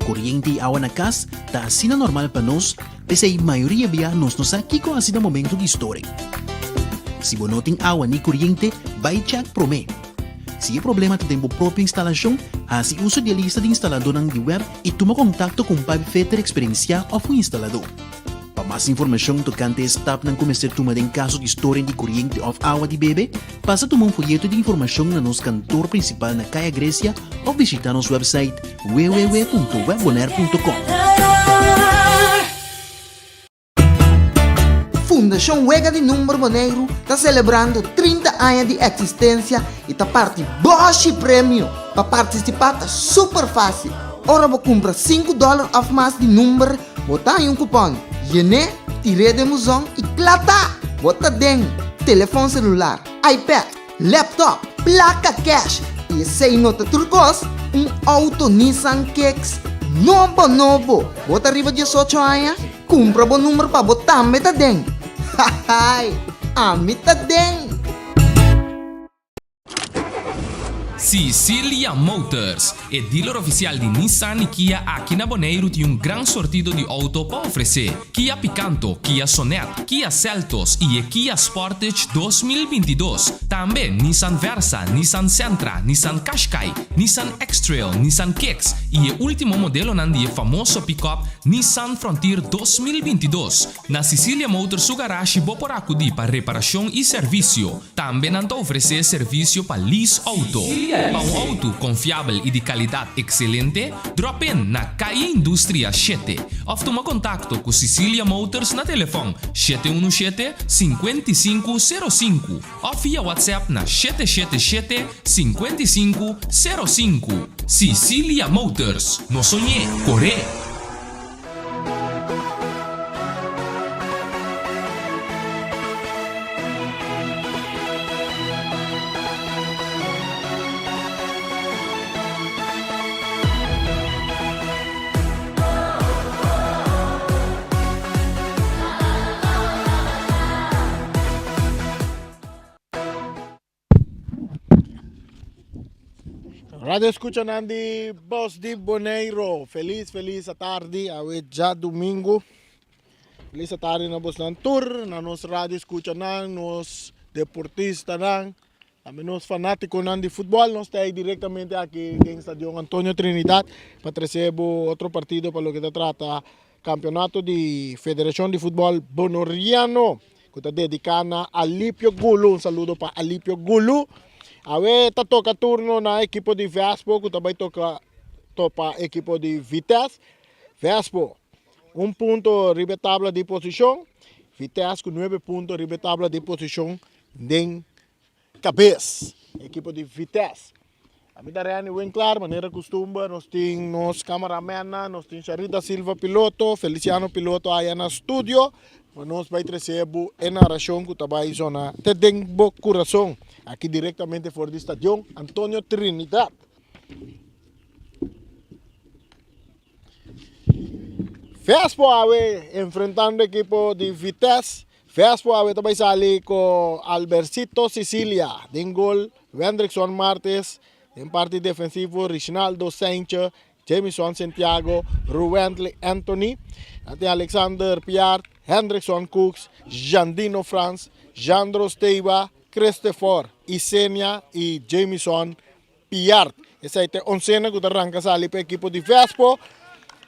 Koriente i awa na kas ta asina normal pa nos, p'esei mayoria bia nos no sa kiko hasi na momento di storing. Si bo no tin awa ni koriente, bai chèk promé. Si e problema ta den bo propio instalashon, hasi uso di e lista di instaladónan di web i tuma kontakto ku un pipefitter eksperensiá òf un instaladó. Pa mas informashon tokante e stapnan ku mester tuma den kaso di storing di koriente òf awa di bebe, pasa tuma un foyeto di informashon na nos kantor prinsipal na Kaya Grecia òf bishitá nos wèpsait www.webbonaire.com. Fundashon Wega di Number Boneiru ta selebrando 30 aña di eksistensia i ta parti bòshi premio! Pa partisipá ta super fásil. Ora bo kumpra sinku dòler òf mas di number, Bo ta haña un kupòn, yen'é, tir'é den buzon i kla ta! Bo ta den telefòn selular, iPad, laptop, plaka kèsh i esei no ta tur kos, un outo Nissan Kicks nobo nobo! Bo ta riba diesocho aña? Kumpra bo number pa bo tambe ta den! Hahaai! Ami ta den! Sicilia Motors, e dealer oficial di Nissan y Kia aki na Boneiru tin un gran sortido di auto pa ofrece. Kia Picanto, Kia Sonet, Kia Seltos y e Kia Sportage 2022. Tambe Nissan Versa, Nissan Sentra, Nissan Qashqai, Nissan X-Trail, Nissan Kicks y e ultimo modelonan di e famoso pick-up Nissan Frontier 2022. Na Sicilia Motors su garashi bo por acudi pa reparacion y servicio. Tambe nan ta ofresé servisio pa lease outo. Pa un outo konfiabel i di kalidat ekselente, drop in na Calle Industria shete òf tuma kontakto ku Sicilia Motors na telefòn 717 55 05 òf via WhatsApp na 777 55 05. Sicilia Motors, no soñ'é, kor'é! Radio escuchanan di Bos di Boneiro. Feliz, feliz atardi. Awe djadumingu. Feliz atardi na bosnan tur, na nos radio escuchanan, nos deportistanan, tambe nos fanaticonan di futbol. Nos ta ahí directamente aki den Stadion Antonio Trinidad pa trece bo otro partido pa loke ta trata Campeonato di Federacion di Futbol Bonoriano cu ta dedica na Alipio Gulu. Un saludo pa Alipio Gulu. Awe ta toca turno na equipo di Vespo cu ta bay toca topa equipo di Vitesse. Vespo un punto riba e tabla di posicion. Vitesse cu nuebe punto riba e tabla di posicion den Cabes, ekipo di Vitesse. Ami ta Renny Winklaar, manera custumber nos tin nos cameramennan, nos tin Sharita Silva piloto, Feliciano piloto aya na studio, pa nos bay trece bo e narracion cu ta bay zona te den bo curason, aki directamente for di Stadion Antonio Trinidad. Vespo awe enfrentando ekipo di Vitesse. Vespo awe ta bai sali ku Albercito Sicilia den gol, Wendrickson Martes den parti defensivo, Richnaldo Saintje, Jamison Santiago, Ruwentley Anthony, nan tin Alexander Piart, Hendrickson Cooks, Jandino Frans, Jandro Steiba, Christopher Isenia i Jamison Piart. Esei ta e oncena ku ta ranka sali pa ekipo di Vespo.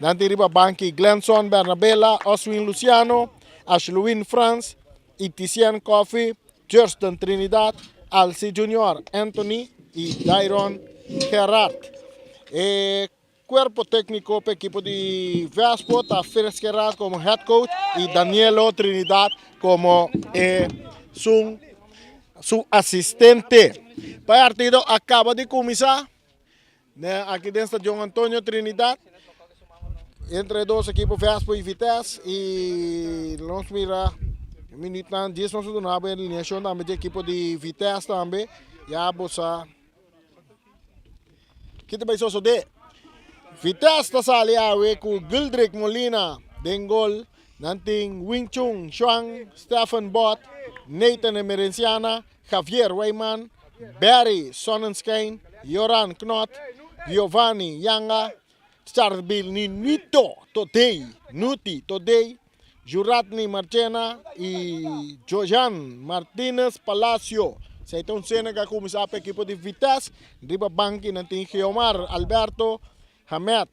Nan tin riba banki Glenson Bernabela, Oswin Luciano, Ashluin Frans, Itisien Coffee, Jurston Trinidad, Alcy Junior Anthony i Dairon Gerard. E Cuerpo tecnico pa ekipo di Vespo ta Félix Gerard como head coach y Danielo Trinidad como e su, su asistente. Pa e partido acaba di cuminsa aki den Stadion Antonio Trinidad entre e dos ekipo Vespo y Vitesse y nos mira minuutnan dies nos a duna bo e alineacion tambe di ekipo di Vitesse tambe ya bo sa. Ki ta bai sosodé? Vitesse ta sali awe ku Gildrick Molina den gol. Nan tin Wing Chun Shuang, Stephen Bot, Nathan Emerenciana, Javier Weyman, Barry Sonnenschein, Joran Knot, Giovanni Yanga. Charbilninito Todey, Nuti Todey, Juratni Marchena y Jojan Martinez Palacio. Esey ta un cena cu a cuminsa pa ekipo di Vitesse. Riba banki nan tin Geomar Alberto, Hamed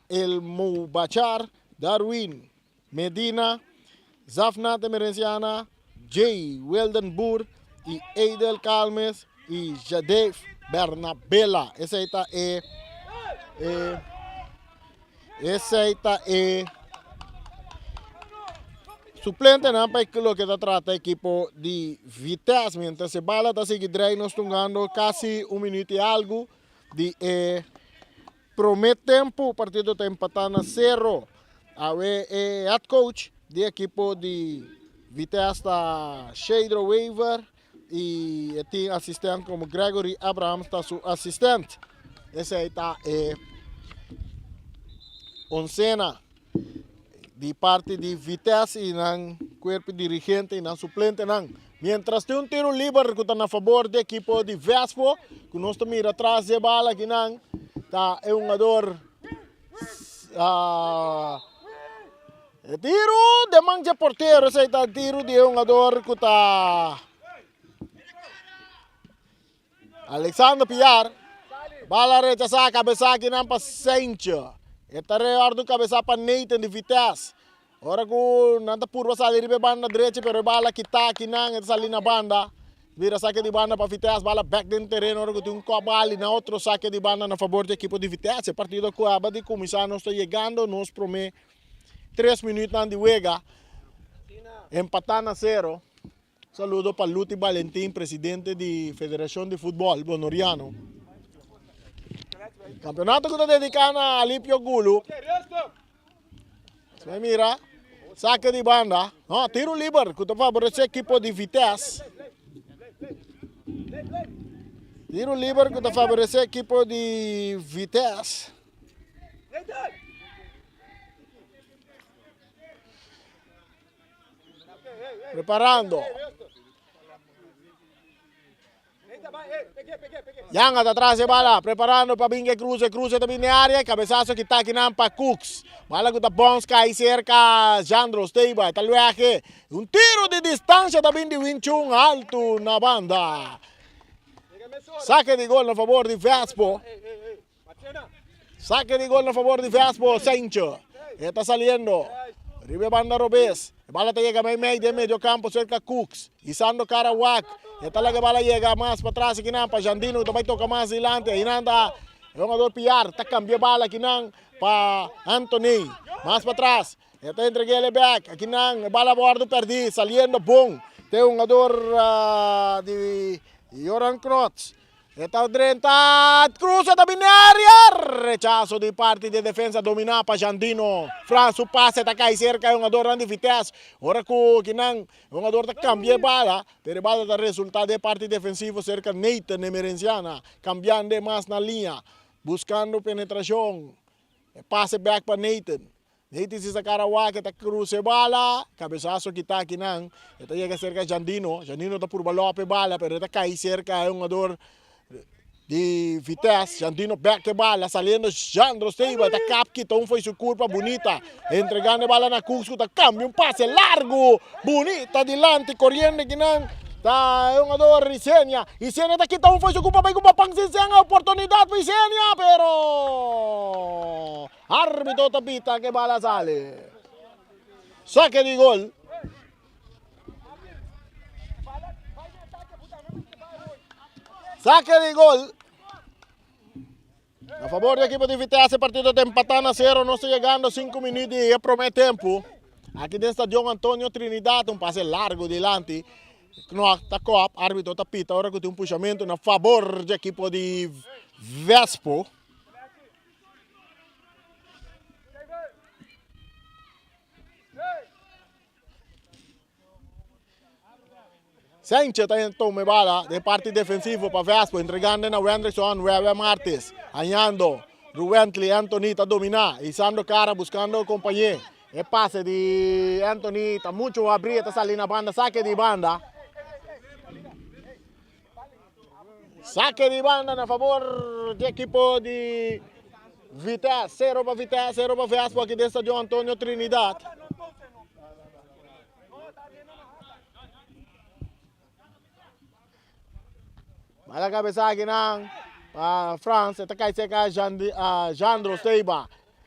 El Moubachar, Darwin Medina, Zafnat Emerenciana, Jay Wildenboer y Edel Calmes y Jadev Bernabela. Esey ta e e esey ta e suplentenan pa loke ta trata ekipo di Vitesse. Mientras e bala ta sigui drei nos tungando casi un minuut y algo di e Prome tempu partido ta empatá na sero. Awe e head coach di ekipo di Vitesse ta Shadro Wever y e tin asistent komo Gregory Abrahams ta su asistent. Esei ta e oncena di parti di Vitesse y nan cuerpo dirigente y nan suplentenan. Mientras tin un tiro liber cu ta na fabor di ekipo di Vespo, cu nos ta mira tras di e bala akinan, ta e hungador e tiro den man dje portero, esey ta e tiro di e hungador cu ta Alexander Piar, bala rechasá kabesá akinan pa Seintje. E ta reòrdu kabesá pa Nathan di Vitesse. Ora ku nan ta purba sali riba e banda drechi pero e bala kitá akinan e ta sali na banda. Bira sake di banda pa Vitesse, bala bèk den tereno ora ku tin un kòp bali na otro sake di banda na fabor di ekipo di Vitesse. E partido a kaba di kuminsá, nos ta yegando nos promé tres minütnan di wega, empatá na sero. Saludo pa Luti Balentin, presidente di Federacion di Futbol Bonoriano. Campeonato cu ta dedica na Alipio Gulu. Se mira, saque di banda. No, tiro liber cu ta favorece equipo di Vitesse. Tiro liber cu ta favorece equipo di Vitesse. Preparando. Yanga ta tras e bala, preparando pa binge cruze, cruze ta bini área, cabezazo ki ta kinan pa Cooks. Bala ku ta bons kai cerca Jandro Steba, ta luege. Un tiro di distancia ta bin di Win Chun alto na banda. Saque di gol na favor di Vespo. Saque di gol na favor di Vespo, Sencho. E ta saliendo. Riba e banda robes. E bala ta yega meimei den medio campo cerca Cooks. Isando cara wak. E ta laga e bala yega mas patras akinan pa Jandino ku ta bai toka mas dilanti. Ayinan ta e hungador Piar ta cambia e bala akinan pa Anthony. Mas patras. E ta entreg'el e bek. Akinan e bala a wordo perdi. Saliendo bon. Ta e hungador di Joran Knots. E ta drenta, cruza ta bini area, rechazo di parti di defensa domina pa Jandino. Frans su pase ta cay cerca e hungadornan di Vitesse. Ora cu kinan e hungador ta cambia e bala, pero e bala ta resulta den parti defensivo cerca Nathan Emerenciana, cambiando e mas na liña, buscando penetracion. E pase bek pa Nathan. Nathan si sa kara wak, e ta cruza e bala, cabezazo kita akinan, e ta yega cerca Jandino, Jandino ta purba lopa e bala, pero e ta cay cerca e hungador di Vitesse, Jandino bek e bala, saliendo Jandro Steba, e ta kap kita un fo'i su curpa bunita, entregando e bala na Cooks cu ta cambia un pase largo, bunita dilanti, coriendo akinan, ta e hungador Isenia, Isenia ta kita un fo'i su curpa bay cu Papan Sinsen, oportunidad pa Isenia, pero. Arbitro ta pita ke bala sali. Saque di gol. Saque di gol. A favor di equipo di Vitesse, partido ta empatá na cero. Nos ta llegando 5 minuut di e primer tempo. Aki den Stadion Antonio Trinidad, un pase largo dilanti. Knok ta kop, arbitro ta pita ora ku tin un pushamento na favor di equipo di Vespo. Sanchez ta toma e bala den parti defensivo pa Vespo, entregando na Wendrickson, Wewe Martis, hañando Ruwently Anthony ta domina, isando cara buscando compañé. E pase di Anthony ta mucho abri, ta sali na banda, saque di banda. Saque di banda na favor di equipo di. Vitesse, 0 pa Vitesse, 0 pa Vespo aki den Stadion Antonio Trinidad. Bala kabesa aki nan pa Frans, e ta kai serka Jandro Steiba.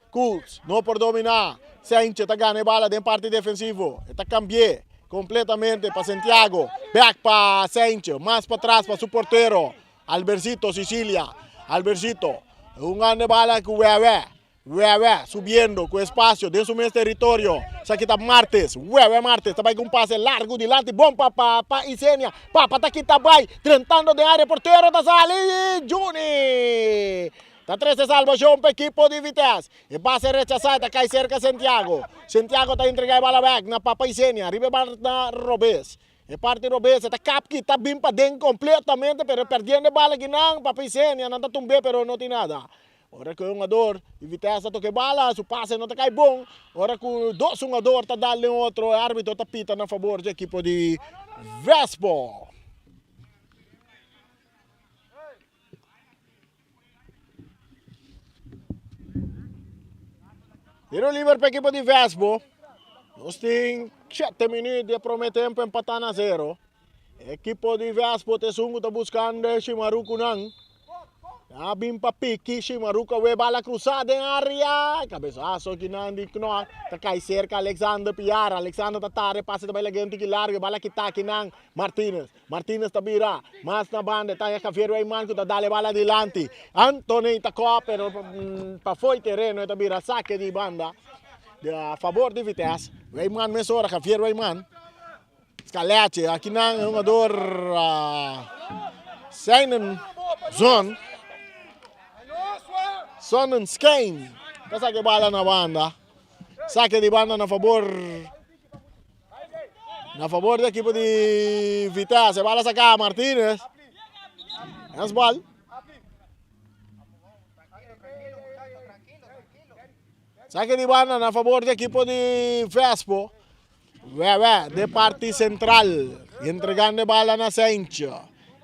Cools no por domina. Sanchez ta gana e bala den parti defensivo. E ta cambi'é completamente pa Santiago. Back pa Sanchez, mas patras pa su portero Albercito Sicilia. Albercito hungando e bala ku Wewe. Wewe subiendo ku espacio den su mes teritorio. Esaki ta Martes. Wewe Martes ta bai ku un pase largu dilanti. Bon pa pa Isenia. Papa ta kita bai. Drentando den area portero ta sali Juni. Ta trese salbashon pa ekipo di Vitesse. E pase rechasá ta kai serka Santiago. Santiago ta entregá e bala bèk na Papa Isenia. Riba e banda robes. E parti robes e ta kap kita bin paden kompletamente pero perdiendo e bala akinan. Papa Isenia nan ta tumb'é pero no tin nada. Ora ku e hungador di Vitesse ta toka e bala, su pase no ta kai bon. Ora ku dos hungador ta dal den otro, e arbitro ta pita na fabor dje ekipo di Vespo. Tiro liber pa ekipo di Vespo. Nos tin 7 minuut di e prome tempo empatá na 0. Ekipo di Vespo ta esun ku ta buskando e Shimarukunan. A bin pa piki Shimaruku awe bala krusá den área. Kabesaso kinan di Knot ta kai serka Alexander Piar. Alexander ta tara e pase ta bai laga un tiki largu. E bala kita kinan Martinez. Martinez ta bira mas na banda, e ta haña Javier Weyman ku ta dal e bala dilanti. Anthony ta kòp pero pafó e tereno e ta bira sake di banda a fabor di Vitesse. Weyman mesora, Javier Weyman. Scaleche akinan e hungador Seinen Zon. Sonnenschein ta saka e bala na banda. Sake di banda na fabor. Na favor di ekipo di Vitesse. Bala saca Martinez. Handsbal. Saque di banda na favor di ekipo di Vespo. Wewe de parti central. Entregando e bala na Saintje.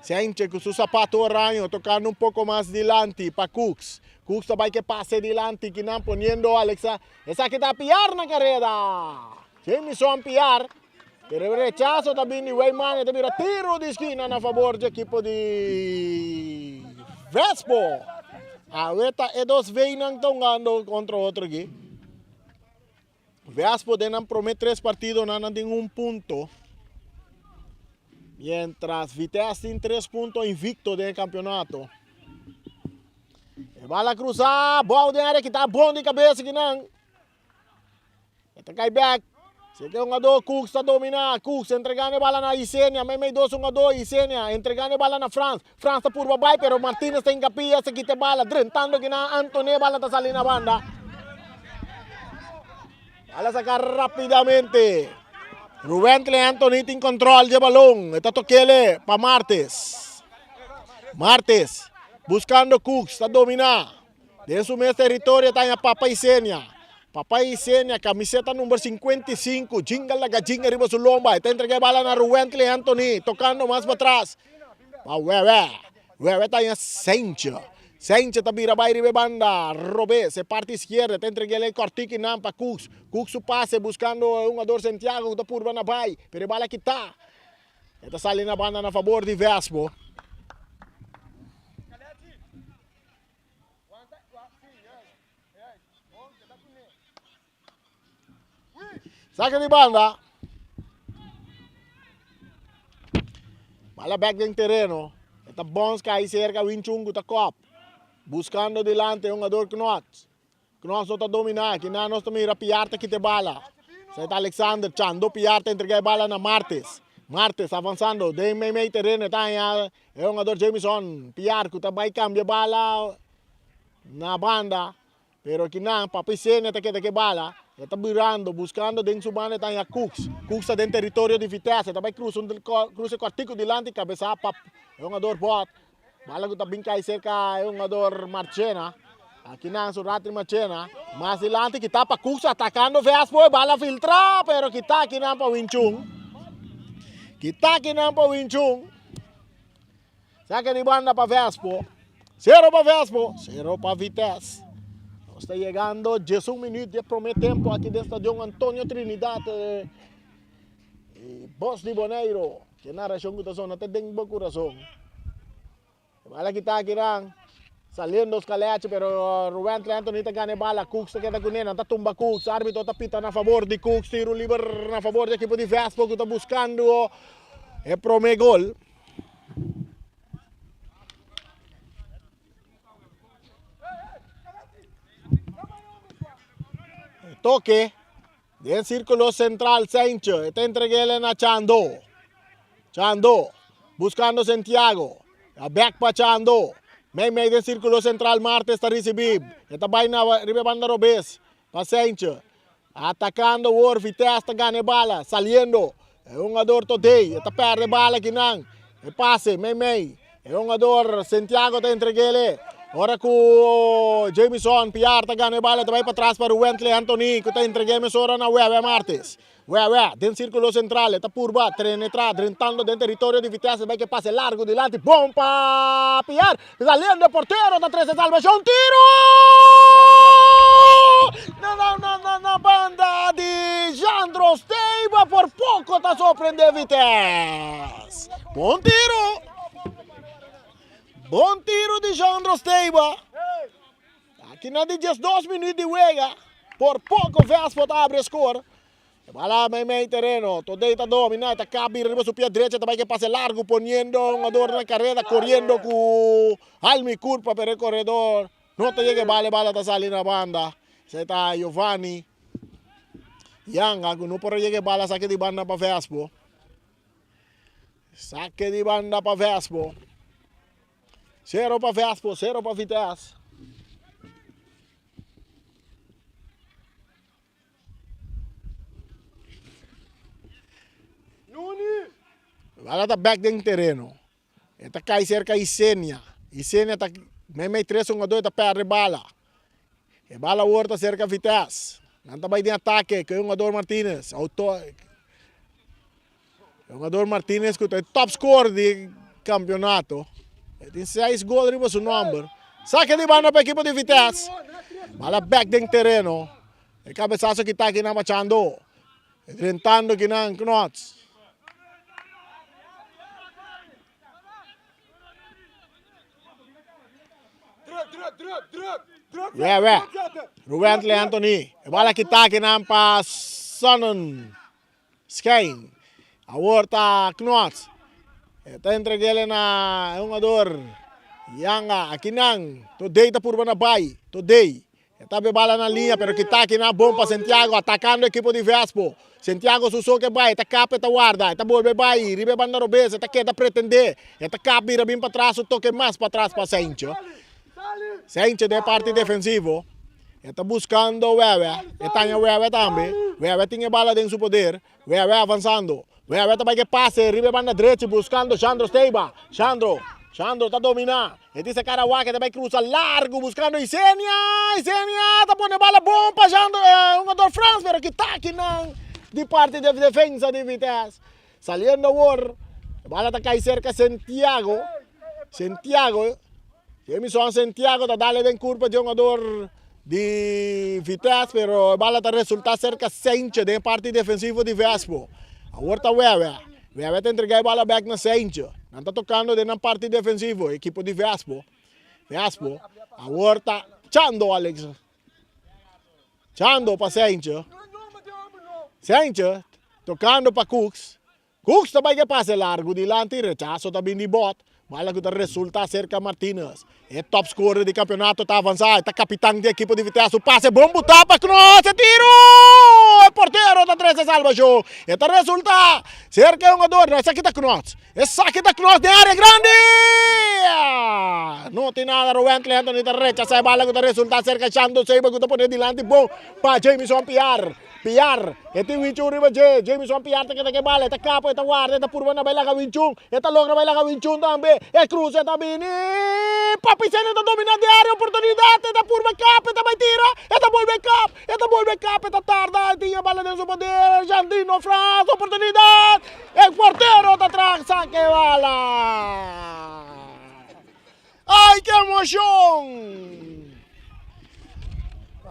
Saintje ku su sapato oraño tocando un poco mas dilanti pa Cooks. Cooks ta bai ke pase dilanti kinan poniendo Alexa. Esaki ta Piar na careda. Jamison Piar, pero e rechaso ta bini di Weyman e ta bira tiro di skina na fabor dje ekipo di Vespo. Awe ta e dos Vnan ta hungando kontra otro aki. Vespo den nan prome tres partidonan nan tin un punto. Mientras Vitesse tin tres punto invicto den e campeonato. E bala cruza, bou den area kita bon di cabeza kinan. E ta kai bek. Si ke hungadó Cooks ta dominá. Cooks entregando e bala na Isenia. Meimei dos hungadó Isenia entregando e bala na Frans. Frans ta purba bai pero Martinez ta hinkapia sa kita e bala. Drentando kinan Anthony e bala ta sali na banda. Bala saka rapidamente. Rubentley Anthony tin control dje balon. E ta tokele pa Martes. Martes buscando Cooks ta dominá. Den su mes teritorio ta haña Papa Isenia. Papa Isenia, kamiseta number 55, jinga laga jinga riba su lomba. E ta entrega e bala na Ruwentley Anthony, tokando mas patras pa Wewe. Wewe ta haña Sentje. Sentje ta bira bai riba e banda robes, e parti izquierda. E ta entrega el e kòrtiki nan pa Cooks. Cooks su pase buskando e hungador Santiago ku ta purba na bai, pero e bala kita. E ta sali na banda na fabor di Vespo. Saca di banda. Bala back den terreno. Eta Bons cai cerca Winchungu ta kop. Buscando delante jugador Knot. Knot no ta domina. Kina nos ta mira Piar ta quita bala. Zeta Alexander Chando Piar ta entrega bala na Martes. Martes avanzando den mei mei terreno. Eta E hungador Jamison Piar ku ta bai kambia bala na banda, pero kinan Papi Senia ta keda ku e bala, e ta birando, buskando den su banda e ta haña Cooks. Cooks ta den teritorio di Vitesse, e ta bai krusa un kruse kòrtiku dilanti kabesá pa e hungador Bot. Bala ku ta bin kai serka e hungador Marchena. Akinan su Ratri Marchena, mas dilanti kita pa Cooks atakando Vespo, e bala filtra, pero kita akinan pa Winchun. Kita akinan pa Winchun. Saca di banda pa Vespo. Cero pa Vespo, cero pa Vitesse. Nos ta yegando 11 minuut di prome tempo aki den Stadion Antonio Trinidad. E bos di Boneiro. Ke narashon ku ta sona te den bo kurason. E bala kita aki nan. Saliendo Scaleachi pero Rubentley Anthony ta gana e bala. Cooks ta keda kuné. Nan ta tumba Cooks. Arbitro ta pita na fabor di Cooks. Tiro liber na fabor di ekipo di Vespo ku ta buskando e prome gol. Toke den sirkulo sentral Sencho e ta entreg'el na Chando. Chando buskando Santiago. A bek pa Chando. Mei mei den sirkulo sentral Martes ta risibí. E ta bai na riba e banda robes pa Sencho. Atakando awor Vitesse ta gana e bala saliendo. E hungador Todey e ta perde e bala akinan. E pase mei mei. E hungador Santiago ta entreg'el e. Ora ku Jamison Piar ta gana e bala e ta bai patras pa Ruwentley Anthony ku ta entreg'é mesora na Wewe Martes. Wewe den sirkulo sentral e ta purba trenetra drentando den teritorio di Vitesse e bai ke pase largu dilanti bon pa Piar. Saliendo e portero ta trece salvacion tiro na na na na na banda di Jandro Steiba por poco ta sorprende Vitesse. Bon tiro. Bon tiro di Jandro Steiba. Aki na di 12 minuut di wega. Por poco Vespo ta abre score. E bala mei mei tereno, Todey ta domina, e ta kabi riba su pia drecha, ta bai ke pase largu poniendo un jugador na kareda koriendo ku alma i kurpa pero e koredor no ta yega e bala, e bala ta sali na banda. Esei ta Giovanni Yanga ku no por a yega e bala saki di banda pa Vespo. Sake di banda pa Vespo. Sero pa Vespo, sero pa Vitesse. Bala ta bek den tereno. E ta kai serka Isenia. Isenia ta meimei tres hungador e ta perde bala. E bala awor ta serka Vitesse. Nan ta bai den atake ku e hungador Martinez. Auto e hungador Martinez ku ta e top scorer di e kampeonato. E tin seis gol riba su nomber. Sake di banda pa ekipo di Vitesse. Bala bek den tereno. E cabezazo ki ta kinan machando. E drentando kinan Knots. Wewe. Rubentley Anthony. E bala kita kinan pa Sonnen. Schijn. Awor ta Knots. E ta entregele na e hungador Yanga. Akinan. Todey ta purba na bay. Todey. E ta be bala na liña pero kita kinan bon pa Santiago atakando ekipo di Vespo. Santiago su so ke bai. E ta kap e ta warda. E ta bolbe bai riba e banda robes. E ta keda pretende. E ta kap bira bin patras su toke mas patras pa Seincho. Seincho den e parti defensivo. E ta buskando Wewe. E taña Wewe tambe. Wewe tin e bala den su poder. Wewe avansando. Wewe ta bai ke pase riba e banda drechi buskando Shandro Steiba. Shandro. Shandro ta dominá. E tin se kara wak e ta bai krusa largu buskando Isenia. Isenia ta pone bala bon pa Shandro, e hungador Frans pero kita kinan di parti di defensa di Vitesse. Saliendo awor. E bala ta kai serka Santiago. Santiago. Jamison Santiago ta dale den kurpa di hungador di Vitesse, pero e bala ta resulta serka Seintje den parti defensivo di Vespo. Awor ta Wewe. Wewe ta entrega e bala bek na Seintje. Nan ta tokando den nan parti defensivo, ekipo di Vespo. Vespo awor ta Chando Alex. Chando pa Seintje. Seintje tokando pa Cooks. Cooks ta bai ke pase largu dilanti, rechaso ta bin di bot. Bala ku ta resulta serka Martinez. E top scorer di kampeonato ta avansa, e ta kapitan di ekipo di Vitesse. Su pase bon butá pa Knots, e tiro! E portero ta trese salbashon. E ta resulta serka e hungador, no esaki ta Knots. Esaki ta Knots den area grandi! No tin nada, Rowentley Anthony ta rechasa e bala ku ta resulta serka Shando Seiba ku ta pone dilanti bon pa Jamison Piar. Piar, e tin Winchun riba dje. Jamison Piar ta keda ke bala, e ta kapa, e ta warda, e ta purba na bai laga Winchun. E ta logra bai laga Winchun tambe. E krusa, e ta bini. Papi Sene ta domina den area, oportunidat, e ta purba kap, e ta bai tira, e ta bolbe kap, e ta bolbe kap, e ta tarda, e tin e bala den su poder. Jandino Frans, oportunidat, e portero ta traha saka e bala. Ay, ke emocion!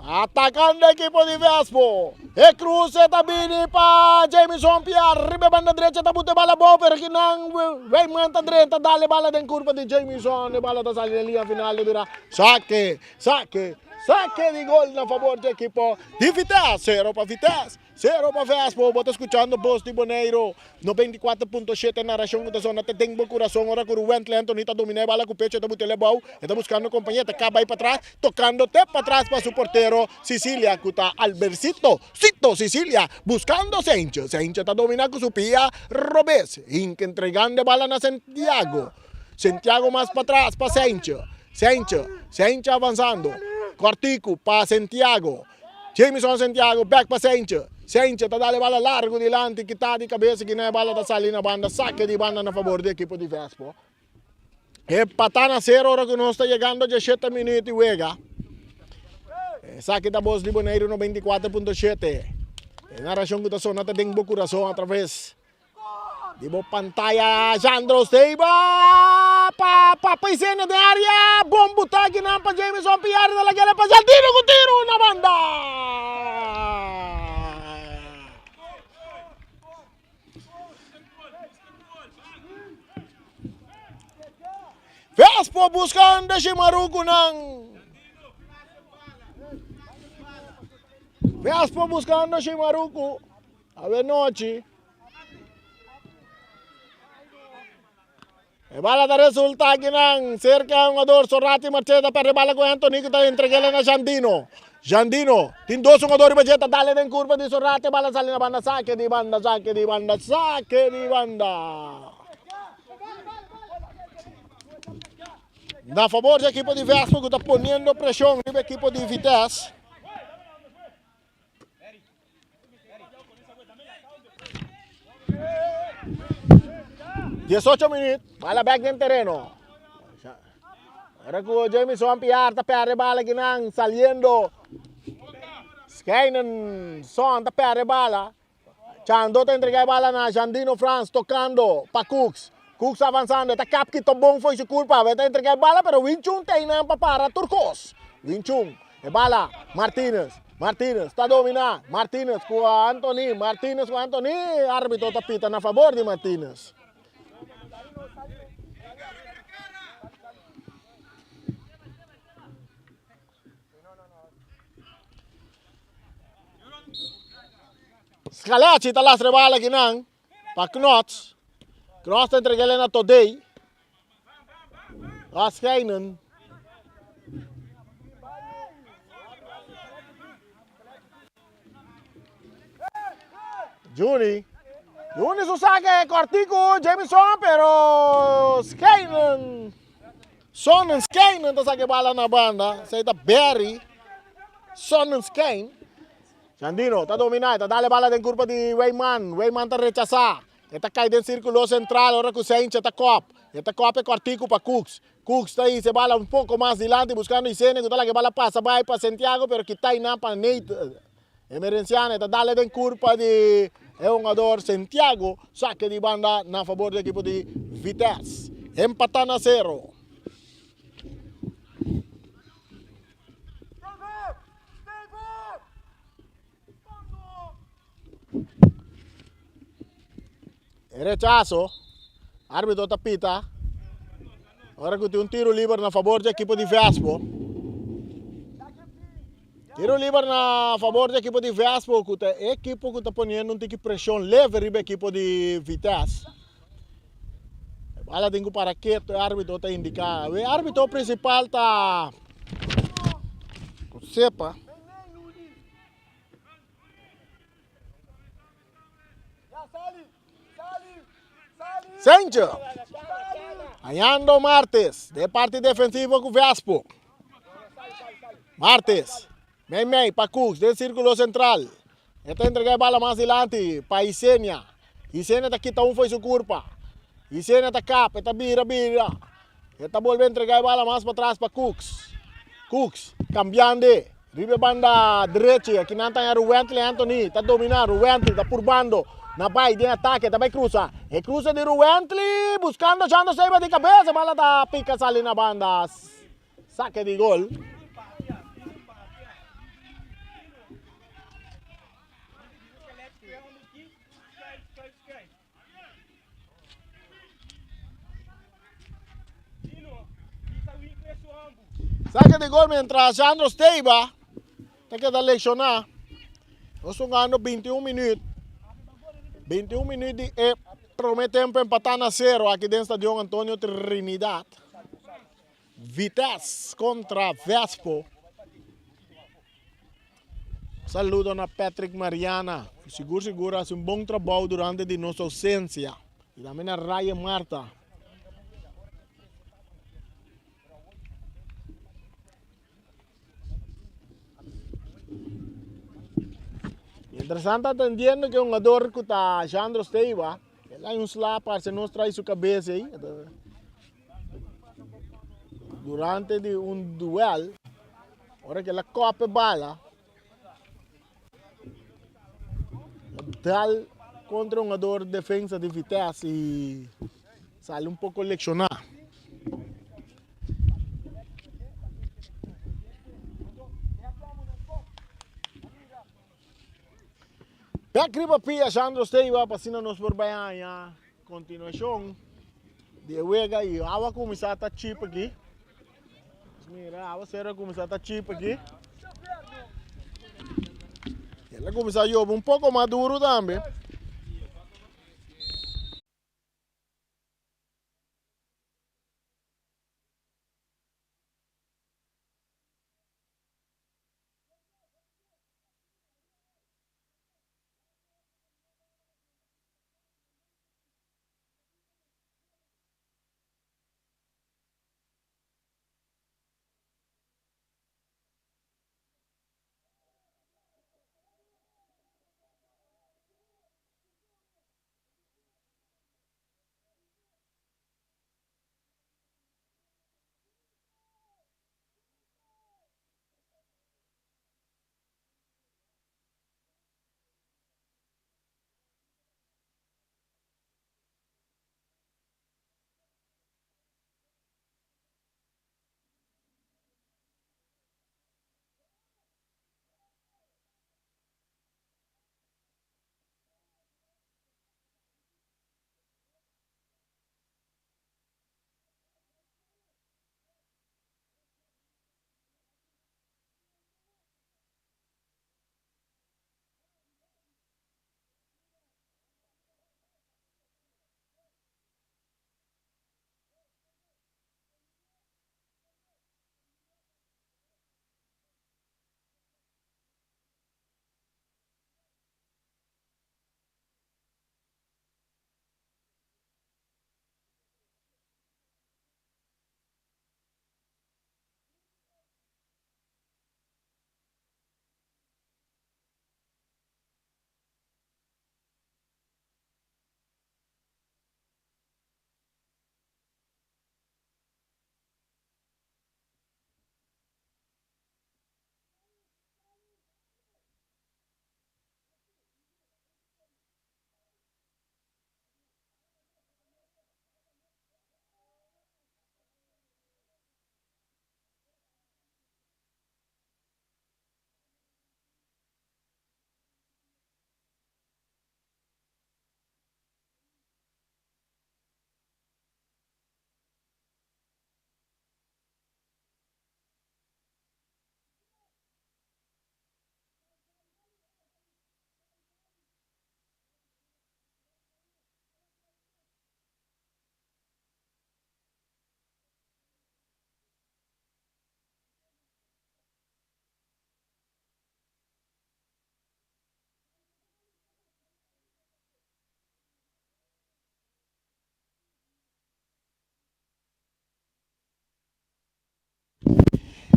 Atacando equipo di Vespo. E cruce ta bini pa Jamison Piar. Riba banda derecha ta bute bala bou, pero kinan Weyman ta drenta dale bala den curpa di Jamison. E bala ta sali den linea final de bira saque, saque, saque di gol na favor di equipo di Vitesse. 0 pa Vitesse. Sero pa Vespo, bo ta skuchando Bos di Boneiru, 94.7 narashon ku ta sona te den bo kurason ora ku Ruwentle Anthony ta dominá e bala ku pecho e ta butel'e bou, e ta buskando kompañia, ta kaba bai patras, tokando te patras pa su portero Sicilia ku ta Albercito Cito Sicilia buskando Sentje, Sentje ta dominá ku su pia robes, hinka entregando e bala na Santiago, Santiago mas patras pa Sentje, Sentje, Sentje avansando, kòrtiku pa Santiago. Jamison Santiago bek pa Seintje. Seintje ta dal e bala largu dilanti, kita di kabesa kina e bala ta sali na banda, sake di banda na fabor di ekipo di Vespo. E pata na sero ora ku nos ta yegando djeshete minuut di wega. Esaki ta Bos di Boneiru 94.7. E narashon ku ta sona ta den bo kurason atraves Di bo pantaya Jandro Seiba pa Papa Isenia den area. Bon butaki nan pa Jameson Pierre de la Guerra pa Jandino ku tiro na banda. Vespo buscando Shimaruku nan. Vespo buscando Shimaruku. Awe nochi. E bala ta resulta akinan cerca e hungador Sorati Marcel ta perde bala cu Anthony cu ta entregele na Jandino. Jandino tin dos hungador riba dje ta dale den curva di Sorati e bala sali na banda sake di banda sake di banda sake di banda. Na favor di ekipo di Vespo cu ta poniendo presion riba ekipo di Vitesse. 18 minuut, bala back den tereno. Ora ku Jamison Piar ta perde bala kinan saliendo. Schijnen Son ta perde bala. Chando ta entrega e bala na Jandino Frans tocando pa Cooks. Cooks avanzando, e ta kap kita bon fo'i su curpa. E ta entrega e bala pero Wing Chun ta einan pa para tur cos. Wing Chun, e bala, Martinez, Martinez ta domina, Martinez cu Anthony, Martinez cu Anthony, arbitro ta pita na fabor di Martinez. Scalacci ta lastra e bala akinan pa Knots. Knots ta entreg'el na Todey. Raskeinen. Juni. Juni su saque cortico Jamison pero Skeinen. Sonnenschein ta saque bala na banda. Sei ta Barry. Sonnenschein. Jandino ta domina, ta dale bala den curpa di Weyman. Weyman ta rechasa. E ta kai den sirkulo sentral ora ku Seinche ta kòp. E ta kòp e kòrtiku pa Cooks. Cooks ta hisa e bala un poko mas dilanti buskando Isenia ku ta laga e bala pasa bai pa Santiago pero kita einan pa Nate Emerenciano. E ta dale den kurpa di e hungador Santiago. Sake di banda na fabor di ekipo di Vitesse. Empatá na sero. E rechaso, arbitro ta pita. Ora ku tin un tiro liber na fabor di ekipo di Vespo. Tiro liber na fabor di ekipo di Vespo ku ta e ekipo ku ta poniendo un tiki preshon leve riba ekipo di Vitesse. E bala tin ku para keto, e arbitro ta indiká. E arbitro prinsipal ta Sepa. Sencho. Hañando Martes. De parti defensivo ku Vespo. Martes. Mei mei pa Cooks den sirkulo sentral. E ta entrega e bala mas dilanti pa Isenia. Isenia ta kita un fo'i su kurpa. Isenia ta kap, e ta bira bira. E ta bolbe entrega e bala mas patras pa Cooks. Cooks cambiando riba e banda derechi. Aki nan ta Ruwentley Anthony ta domina. Ruwentley ta purbando na bai den atake. Ta bai cruza. E cruza di Ruwentley buscando Chando Seiba di cabeza. Bala ta pica sali na banda. Saque di gol. Saque di gol mientras Sandro Steiba ta keda lesioná. Nos hungando 21 minuut. 21 minuut di e prome tempo empatá na cero aki den Stadion Antonio Trinidad. Vitesse kontra Vespo. Saludo na Patrick Mariana, ku sigur sigur a hasi un bon trabou durante di nos ousensia. I tambe na Ryan Marta. Mientras tanto atendiendo ke hungador ku ta Jandro Steiba, el a un sla parse nos trae su kabes ei. Durante di un duel, ora ku el a kòp e bala, dal kontra un hungador defensa di Vitesse i sali un poko lekshoná. Bek riba pia Sandro Steiba pa asina nos por bai haña kontinuashon di e wega i awa kuminsá ta chip aki. Mira, awa sero a kuminsá ta chip aki. El a kuminsá yobe un poko mas duru tambe.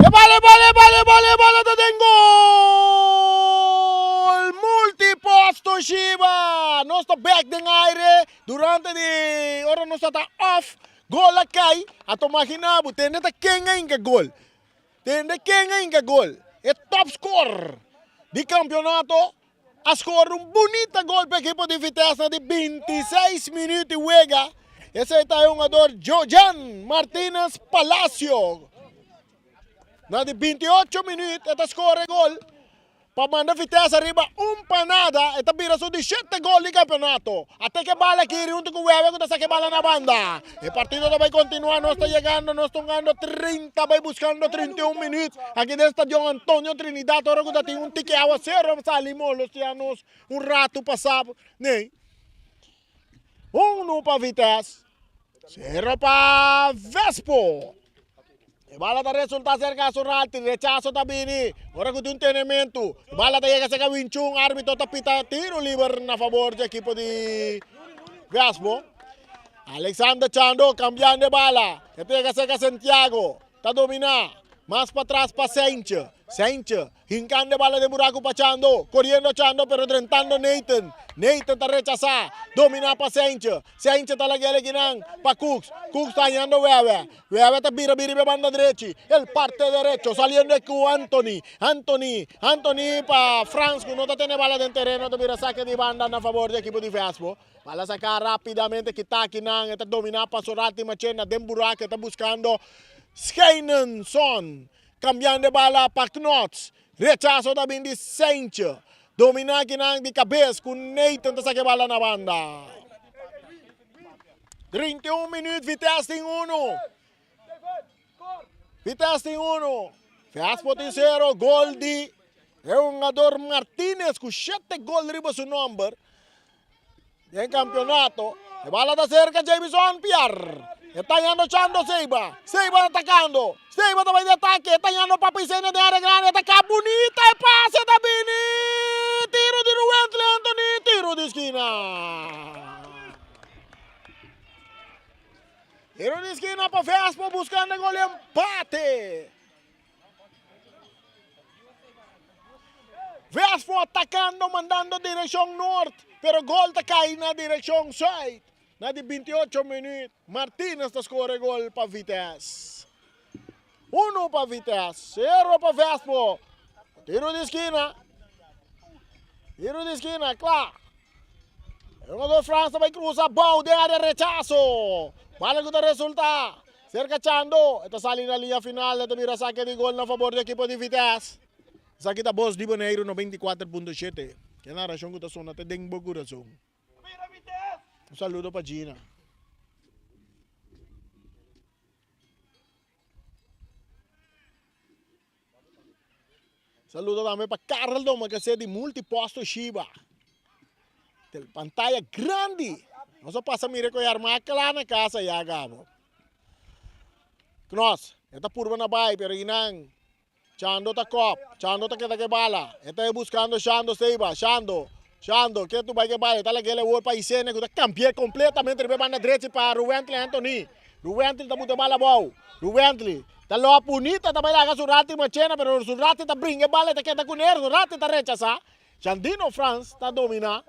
E bala, e bala, e bala, e bala, e bala ta den gol! Multipost Toshiba! Nos ta bek den aire durante di ora nos ta ta off. Gol a kai. A to magina bo, tende ta ken a hinka gol. Tende ken a hinka gol. E top scorer di campeonato a score un bunita gol pa ekipo di Vitesse na di 26 minuut di wega. Esei ta e hungador Jojan Martinez Palacio. Na di 28 minuut e ta score e gol. Pa manda Vitesse ariba un pa nada, e ta bira su di shete gol di campeonato. Ate ke bala kiri hunto ku Wewe ku ta saka e bala na banda. E partido ta bai kontinuá, nos ta yegando, nos ta hungando 30 bai buskando 31 minuut aki den Stadion Antonio Trinidad ora ku ta tin un tiki awasero a sali molostia nos un ratu pasá. Nee. Unu pa Vitesse, sero pa Vespo. E bala ta resulta serka Suralti, rechaso ta bini. Ora ku tin un tenementu, e bala ta yega serka Winchun, arbitro ta pita tiro liber na fabor di ekipo di Vespo. Alexander Chando kambiando e bala, e ta yega serka Santiago, ta domina, mas patras pa Seintje, Seintje Hinkando e bala den buraku pa Chando. Koriendo Chando pero drentando Nathan. Nathan ta rechasá. Dominá pa Seintje. Seintje ta laga el ekinan pa Cooks. Cooks ta hañando Wewe. Wewe ta bira bira riba e banda drechi. El parte derecho saliendo e ku Anthony. Anthony. Anthony pa Frans ku no ta tene bala den tereno ta bira sake di banda na fabor di ekipo di Vespo. Bala saká rápidamente kita akinan. E ta dominá pa Sorati Machena den buraku e ta buskando Schijnenson. Cambiando e bala pa Knots. Rechazo ta bin di Seintje. Domina akinan di cabes cu Nathan ta saca e bala na banda. 31 minuut Vitesse tin uno. Vitesse tin uno. Vespo tin zero. Gol di e hungador Martinez cu shete gol riba su nomber. Den campeonato, e bala ta cerca Jamison Piar. E ta yando Chando Seiba. Seiba ta atacando. Seiba ta bai di ataque. E ta yando Papi Sene den área grande. E ta ka bunita e pase ta bini. Tiro di Ruwentley Anthony. Tiro di skina. Tiro di skina pa Vespo buscando e gol di empate. Vespo atacando mandando direccion noord, pero gol ta cay na direccion zuid. Na di 28 minuut, Martinez ta score gol pa Vitesse. Uno pa Vitesse, cero pa Vespo. Tiro di esquina. Tiro di esquina, kla. E jugador Frans ta bay cruza bou den area rechazo. Bala cu ta resulta. Serka Chando, e ta sali na liña final, e ta bira sake di gol na fabor di ekipo di Vitesse. Esaki ta Bos di Boneiru 94.7. E narashon ku ta sona te den bo kurason. Un saludo pa Gina. Saludo tambe pa Karel Domacassé di Multiposto Shiba. Tel pantaya grandi. Nos a pasa mira ku e arma kla na casa ya Gabo. Knos, e ta purba na bai pero inan Chando ta kop. Chando ta keda ke bala. E ta e buskando Shando Seiba. Shando, Shando, ke tu bai ke bala. E ta lag'el awor pa Isene ku ta kambi'é kompletamente riba e banda drechi pa Ruwentley Anthony. Ruwentley ta buta e bala abou. Ruwentley ta loa bunita ta bai laga Surati Machena pero Surati ta bringa e bala e ta keda kuné Surati ta rechasá. Jandino Frans ta dominá.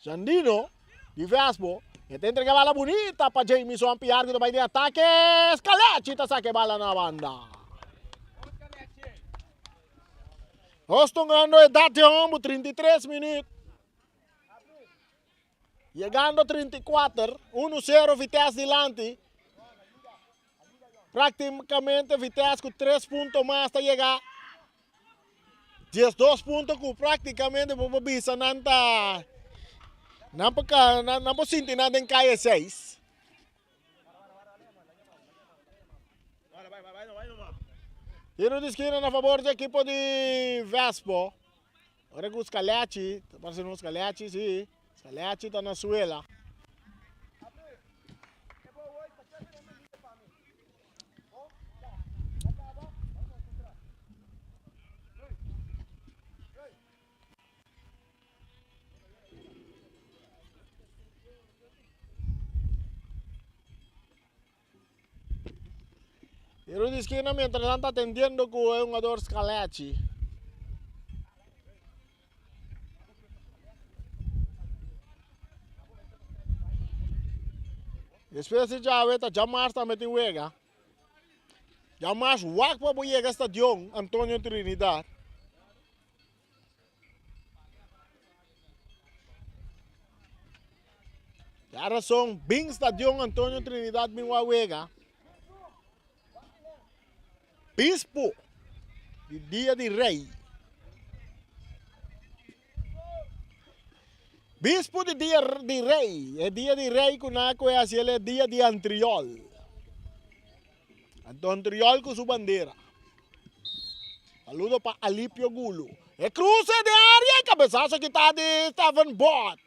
Jandino di Vespo e ta entrega e bala bunita pa Jamison Piar ku ta bai den atake. Scalechi ta saka e bala na banda. Nos tungando edat di hombu 33 minuut. Yegando 34, 1 0 Vitesse dilanti. Prácticamente Vitesse ku 3 punto mas ta yega 12 punto ku prácticamente bo por bisa nan ta nan por nan por sinti nan den calle 6. Tiro di esquina na favor di equipo di Vespo. Ora ku Scalechi, ta parse no Scalechi, si. Scalechi ta na suela. Tiro di esquina mientras nan ta atendiendo cu e hungador Scalechi. Despues di djawe ta djamars tambe tin wega. Djamars wak pa bo yega stadion Antonio Trinidad. Ya razón, bin Stadion Antonio Trinidad bin wa wega. Bispo di Dia di Rey. Bispu di dia di rei, e dia di rei ku nan a kohe hasi el e dia di antriol. Anto antriol ku su bandera. Saludo pa Alipio Gulu. E kruse den área e kabesaso kita di Stephen Bot.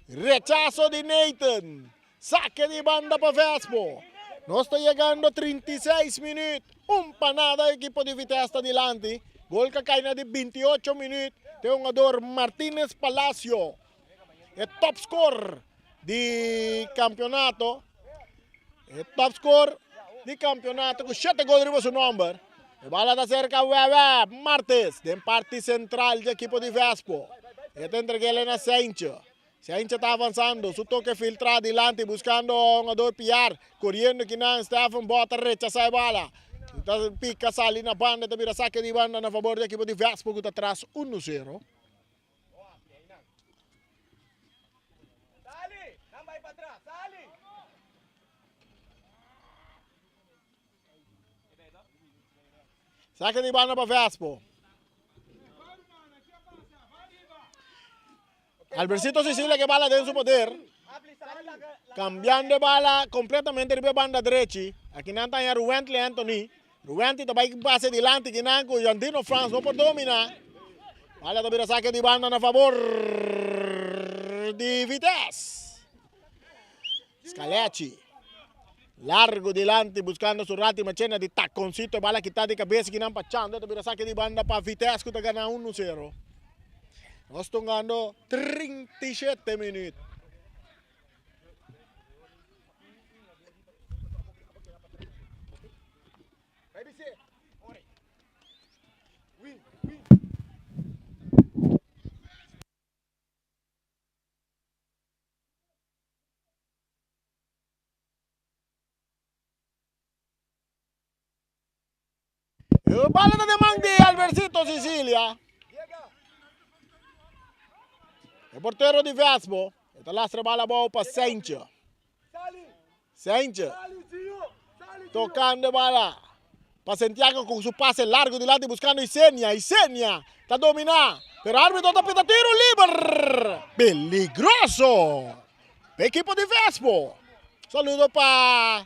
Rechaso di Nathan. Sake di banda pa Vespo. Nos ta yegando 36 minüt. Un pa nada ekipo di Vitesse ta dilanti. Gol ka kai na di 28 minüt. Te hungador Martinez Palacio. E top score di campeonato. E top score di campeonato ku 7 gol riba su nomber. E bala ta cerca Wewe Martes den parti central di ekipo di Vespo. E ta entreg'el na Seintje. Seintje ta avanzando, su toke filtra dilanti buscando hungador Piar. Coriendo kinan Stephen Bot ta rechasa e bala. Ta pica sali na banda ta bira sake di banda na favor di ekipo di Vespo ku ta tras 1-0. Sake di banda pa Vespo. Albercito Sicilia ke bala den su poder. Cambiando e bala completamente riba e banda drechi. Aki nan ta haña Ruwentley Anthony. Ruwentley ta bai pase dilanti kinan ku Jandino Frans no por domina. Bala ta bira sake di banda na favor di Vitesse. Scalechi. Largo dilanti buscando su rati machena di taconcito. Bala kita di cabeza kinan pa Chando. Ta bira sake di banda pa Vitesse ku ta gana 1-0. Nos tongando 37 minuut. E bala ta den man di Albercito Sicilia. E portero di Vespo. E ta lastra e bala abou pa Sentje. Sentje. Tocando e bala. Pa Santiago cu su pase largo dilanti buscando Isenia. Isenia ta domina. Pero arbitro ta pita tiro liber. Peligroso. Pa equipo di Vespo. Saludo pa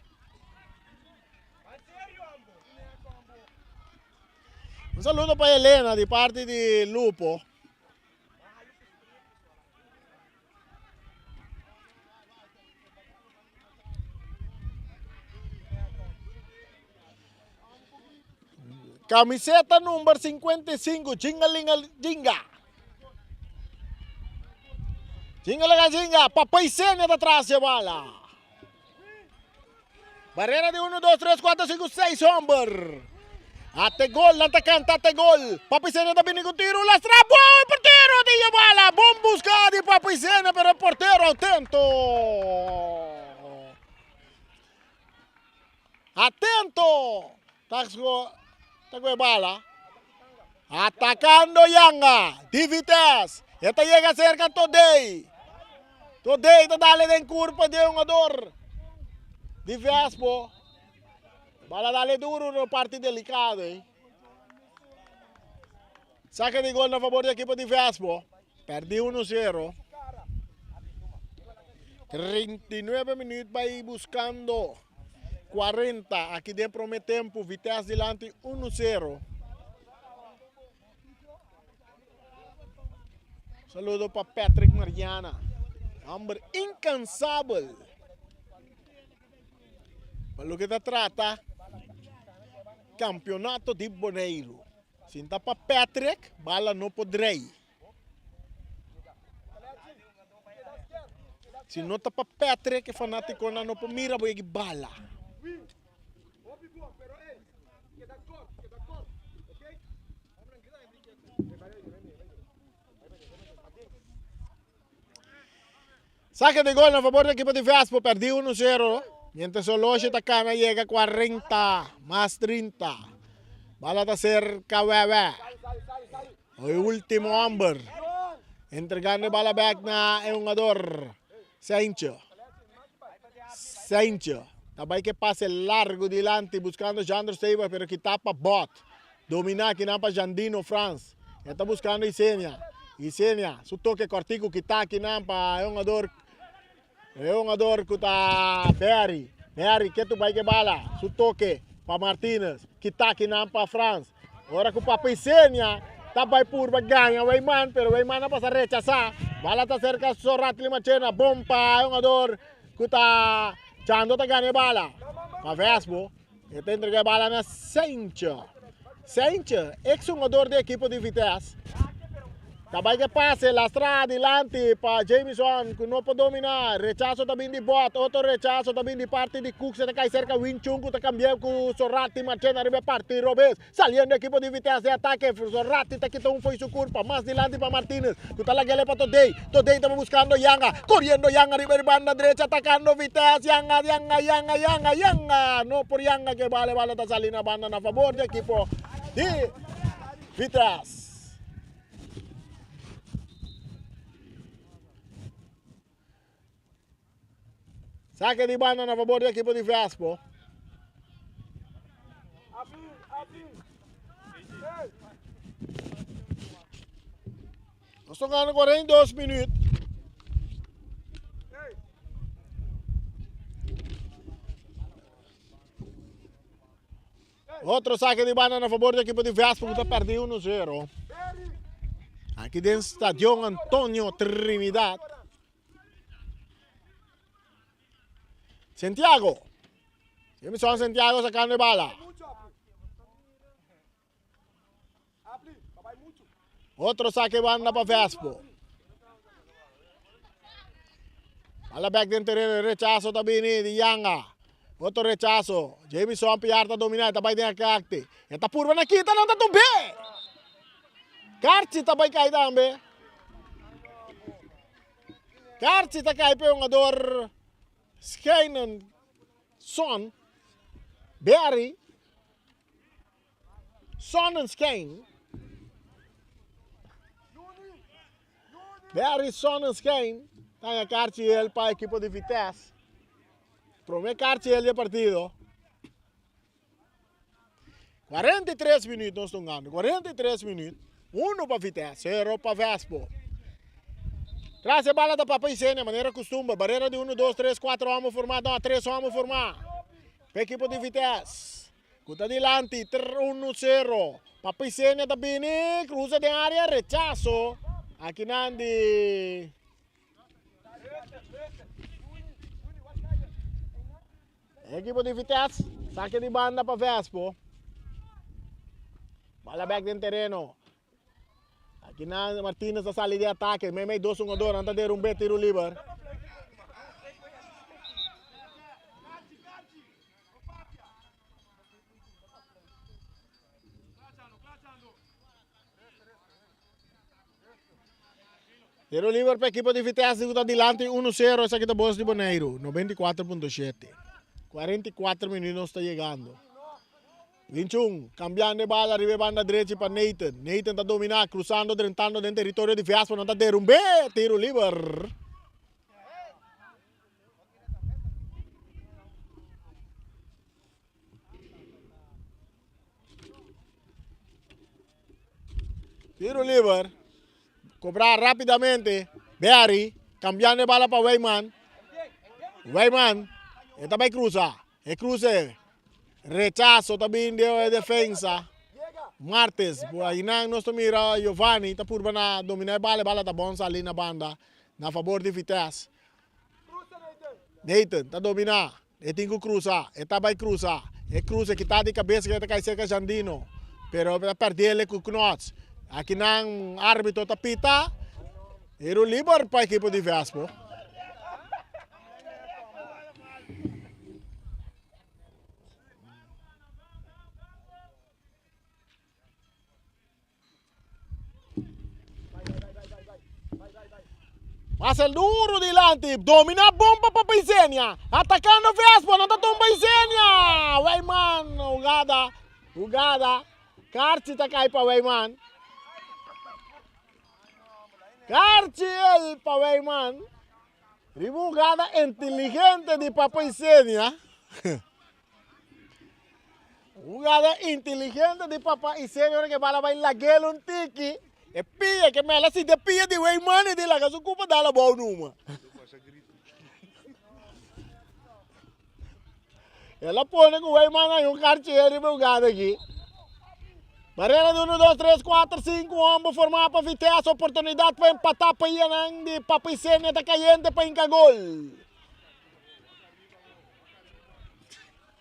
Un saludo pa Elena di parti di Lupo. Camiseta number 55, Jingalinga Jinga. Jingalinga Jinga, Papai Senia ta tras de bala. Barrera di 1, 2, 3, 4, 5, 6 homber. Ate gol, nan ta canta ate gol. Papi Sena ta bini cu tiro, lastra, boa, el portero di bala. Bon busca di Papi Sena, pero el portero atento. Atento. Ta ta bala. Atacando Yanga, di Vitesse. E ta yega cerca Todey. Todey ta dale den curpa di hungador di Vespo. Bala dale duro na parti delicado. Eh. Saca di gol na favor di equipo di Vespo. Perdi 1-0. 39 minuut bay buscando 40. Aki den prome tempo Vitesse dilanti 1-0. Saludo pa Patrick Mariana. Homber incansabel. Pa loke ta trata campeonato di Boneiru. Sinta pa Patrick, bala no por drei. Si no ta pa Patrick, e fanaticonan no por mira bo yegi bala. Saque de gol na favor di equipo di Vespo, perdi 1-0. Mientras Oloshi ta cana yega 40 mas 30. Bala ta cerca Wewe. E ultimo homber. Entregando e bala back na e hungador Saintje. Saintje. Ta bai ke pase largo dilanti buscando Jandro Seiba pero ki tapa bot. Domina kinan pa Jandino Frans. E ta buscando Isenia. Isenia su toke kòrtiku kita akinan pa e hungador e hungador ku ta Berry. Berry ke tu bai ke bala. Su toke pa Martinez. Kita akinan pa Frans. Ora ku Papa Isenia ta bai purba gaña Weyman, pero Weyman a pasa rechasá. Bala ta serka Soratli Machena. Bon pa e hungador ku ta Chando ta gana e bala. Pa Vespo. E ta entrega e bala na Seintje. Seintje, ex hungador di ekipo di Vitesse, ta bai ke pase lastra adilanti pa Jamison ku no por domina. Rechaso ta bin di Bot, otro rechaso ta bin di parti di Cooks, e ta kai serka Win Chun ku ta kambia ku Sorati Marchena riba e parti robes. Saliendo ekipo di Vitesse den atake, Sorati ta kita un fo'i su kurpa, mas dilanti pa Martinez ku ta lag'el pa Todey. Todey ta buscando Yanga, coriendo Yanga riba e banda drecha, atacando Vitesse, Yanga, Yanga, Yanga, Yanga, Yanga, no por Yanga ke bala, e bala ta sali na banda na favor di ekipo di Vitesse. Sake di banda na favor di ekipo di Vespo. Nos ta gana 42 minuut. Otro saque di banda na favor di equipo di Vespo que ta perdi 1-0. Aquí den Stadion Antonio Trinidad. Santiago. Jameson Santiago sacando de bala. Otro saque banda pa Vespo. Bala back den terreno, rechazo ta bini di Yanga. Otro rechazo. Jameson Piar ta domina, ta bai den akte. E ta purba na kita, nan ta tumbe. Karchi ta bai kai tambe. Karchi ta kai pe hungador Schijnen Son. Berry. Sonnenschijn. Berry Sonnenschijn. Ta karchi el pa ekipo di Vitesse. Prome karchi el di partido. 43 minuut nos ta hungando. 43 minuut. 1 pa Vitesse, 0 pa Vespo. Tras e bala ta Papa Isenia, manera costumbre. Barrera di 1, 2, 3, 4 homem formá. No, 3 homem formá. Pa equipo di Vitesse. Ku ta dilanti, 1-0. Papa Isenia ta bini, cruza den área, rechazo. Akinan di Ekipo di Vitesse, sake di banda pa Vespo. Bala bek den tereno. Aki nan Martinez ta sali di atake. Meimei dos hungador, nan ta derumbe tiro liber. Tiro liber pa ekipo di Vitesse ku ta dilanti 1-0. Esaki ta Bos di Boneiru, 94.7. 44 minuut nos ta yegando. Linchun, cambiando e bala riba e banda drechi pa Nathan. Nathan ta domina, cruzando, drentando den territorio di Vespo. Nan ta derumbe. Tiro liber. Tiro liber. Cobra rapidamente. Barry, cambiando e bala pa Weyman. Weyman, e ta bay cruza. E cruze. Rechazo ta bin de defensa. Martes, ayinan nos ta mira Giovanni ta purba na domina e bala. E bala ta bon sali na banda na favor di Vitesse. Nathan ta domina. E tin ku krusa. E ta bai krusa. E krusa kita di kabes ke ta kai serka Jandino. Pero ta perdele ku Knots. Akinan arbitro ta pita. Tiro liber pa ekipo di Vespo. Pasa el duro dilanti, domina bon pa Papa Isenia. Atacando Vespo, no ta tumba Isenia. Weyman, jugada, jugada. Karchi ta kai pa Weyman. Karchi el pa Weyman. Riba jugada inteligente di Papa Isenia. Jugada inteligente di Papa Isenia ora ke bala bai lagel un tiki. E pia ke mela sinti e pia di wey mani di laga su kupa dal abou numa. El a pone ku wey man hay un karchi riba e hugada aki. Barrera di 1, 2, 3, 4, 5 homber formá pa Vitesse. Oportunidat pa empatá pa Ianan di Papa Isenia ta kayente pa hinka gol.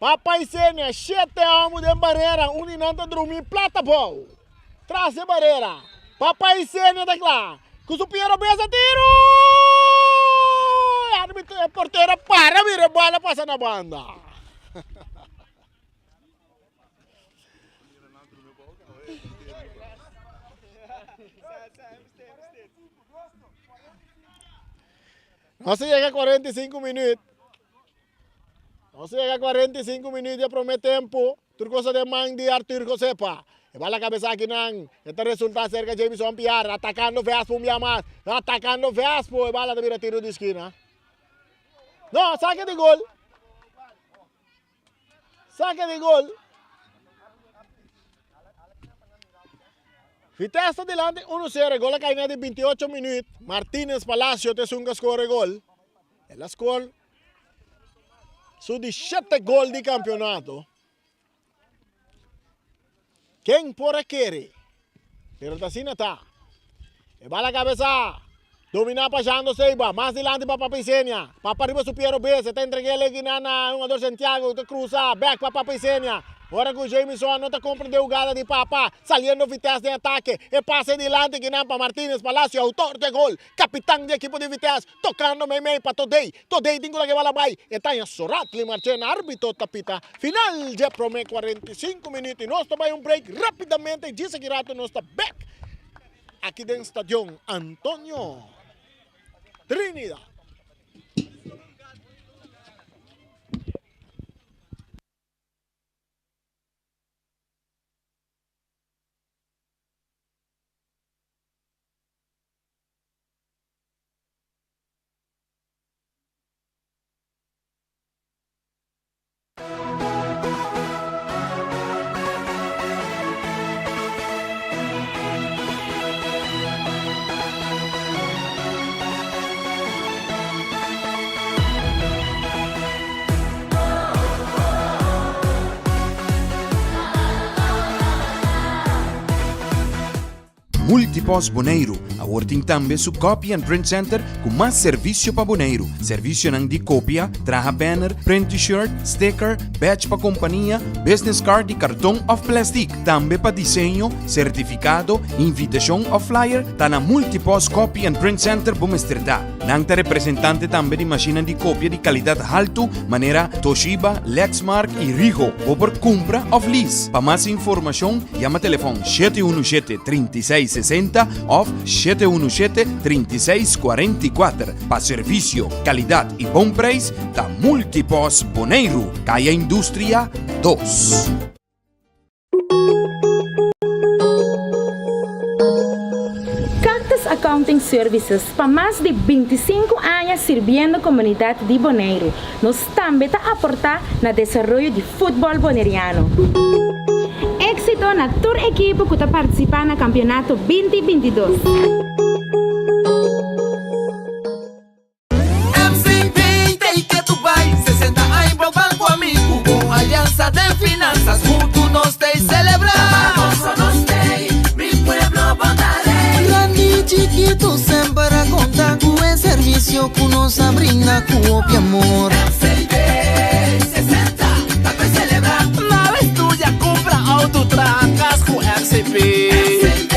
Papa Isenia, shete homber den barrera, un di nan ta drumi plat abou. Tras di barrera. Papa Isenia ta kla. Ku su pia robes a tiro! E arbitro, e portero a para mira e bala pasa na banda. Nos a yega 45 minuut. Nos a yega 45 minuut di prome tempo. Tur cosa den man di Arthur Josepa. E bala cabeza aki nan. E ta resulta cerca Jamison Piar. Atacando Vespo un bia mas. Atacando Vespo. E bala ta bira tiro di esquina. No, saque di gol. Saque di gol. Vitesse dilanti 1-0. Gol a cai na di 28 minuut. Martinez Palacio te esun que score gol. El a score su di 7 gol di campeonato. Ken por a kere? Pero ta asina ta. E bala cabeza. Domina pa Jando Seiba. Mas dilanti pa Papa Isenia. Papa riba su pie robes. E ta entrega el na na jugador Santiago. Ta cruza. Back pa Papa Isenia. Ora cu Jamison no ta comprende jugada di Papa. Saliendo Vitesse den ataque. E pase dilanti kinan pa Martinez Palacio. Autor de gol. Capitan di equipo di Vitesse. Tocando mei mei pa Todey. Todey tin cu laga e bala bay. E ta haña Soratli Marchena. Arbitro ta pita final dje prome 45 minuut. Y nos ta bay un break rapidamente. Y djis aki rato nos ta back aki den Stadion Antonio Trinidad. Multipost Boneiru awor tin tambe su Copy and Print Center ku mas servisio pa Boneiru. Servisionan di kopia, traha banner, print t-shirt, sticker, badge pa kompania, business card di karton òf plèstik. Tambe pa diseño, sertifikado, invitashon òf flyer, ta na Multipost Copy and Print Center bo mester ta. Nan ta representante tambe di mashinnan di kopia di kalidat haltu manera Toshiba, Lexmark i Ricoh. Bo por kumpra òf lease. Pa mas informashon yama telefòn 717 36 60 òf 717 36 44. Pa servisio, kalidat i bon preis ta Multipost Boneiru, Kaya Industria dos. Cactus Accounting Services pa mas di 25 aña sirbiendo komunidat di Boneiru. Nos tambe ta aportá na desaroyo di futbòl boneriano. Éksito na tur ekipo ku ta partisipá na kampionato 20 22. MCB take it to bai 60 aña bo banco amigo Bon alianza den finanzas Hunto nos tei celebra Pa gozo nos tei Mi pueblo bo ta rei. Grandi y chikitu semper a konta ku e servisio ku nos a brinda ku hopi amor. MCB 60 ta pe celebra. Na estudia, kumpra auto, traha kas ku MCB. MCB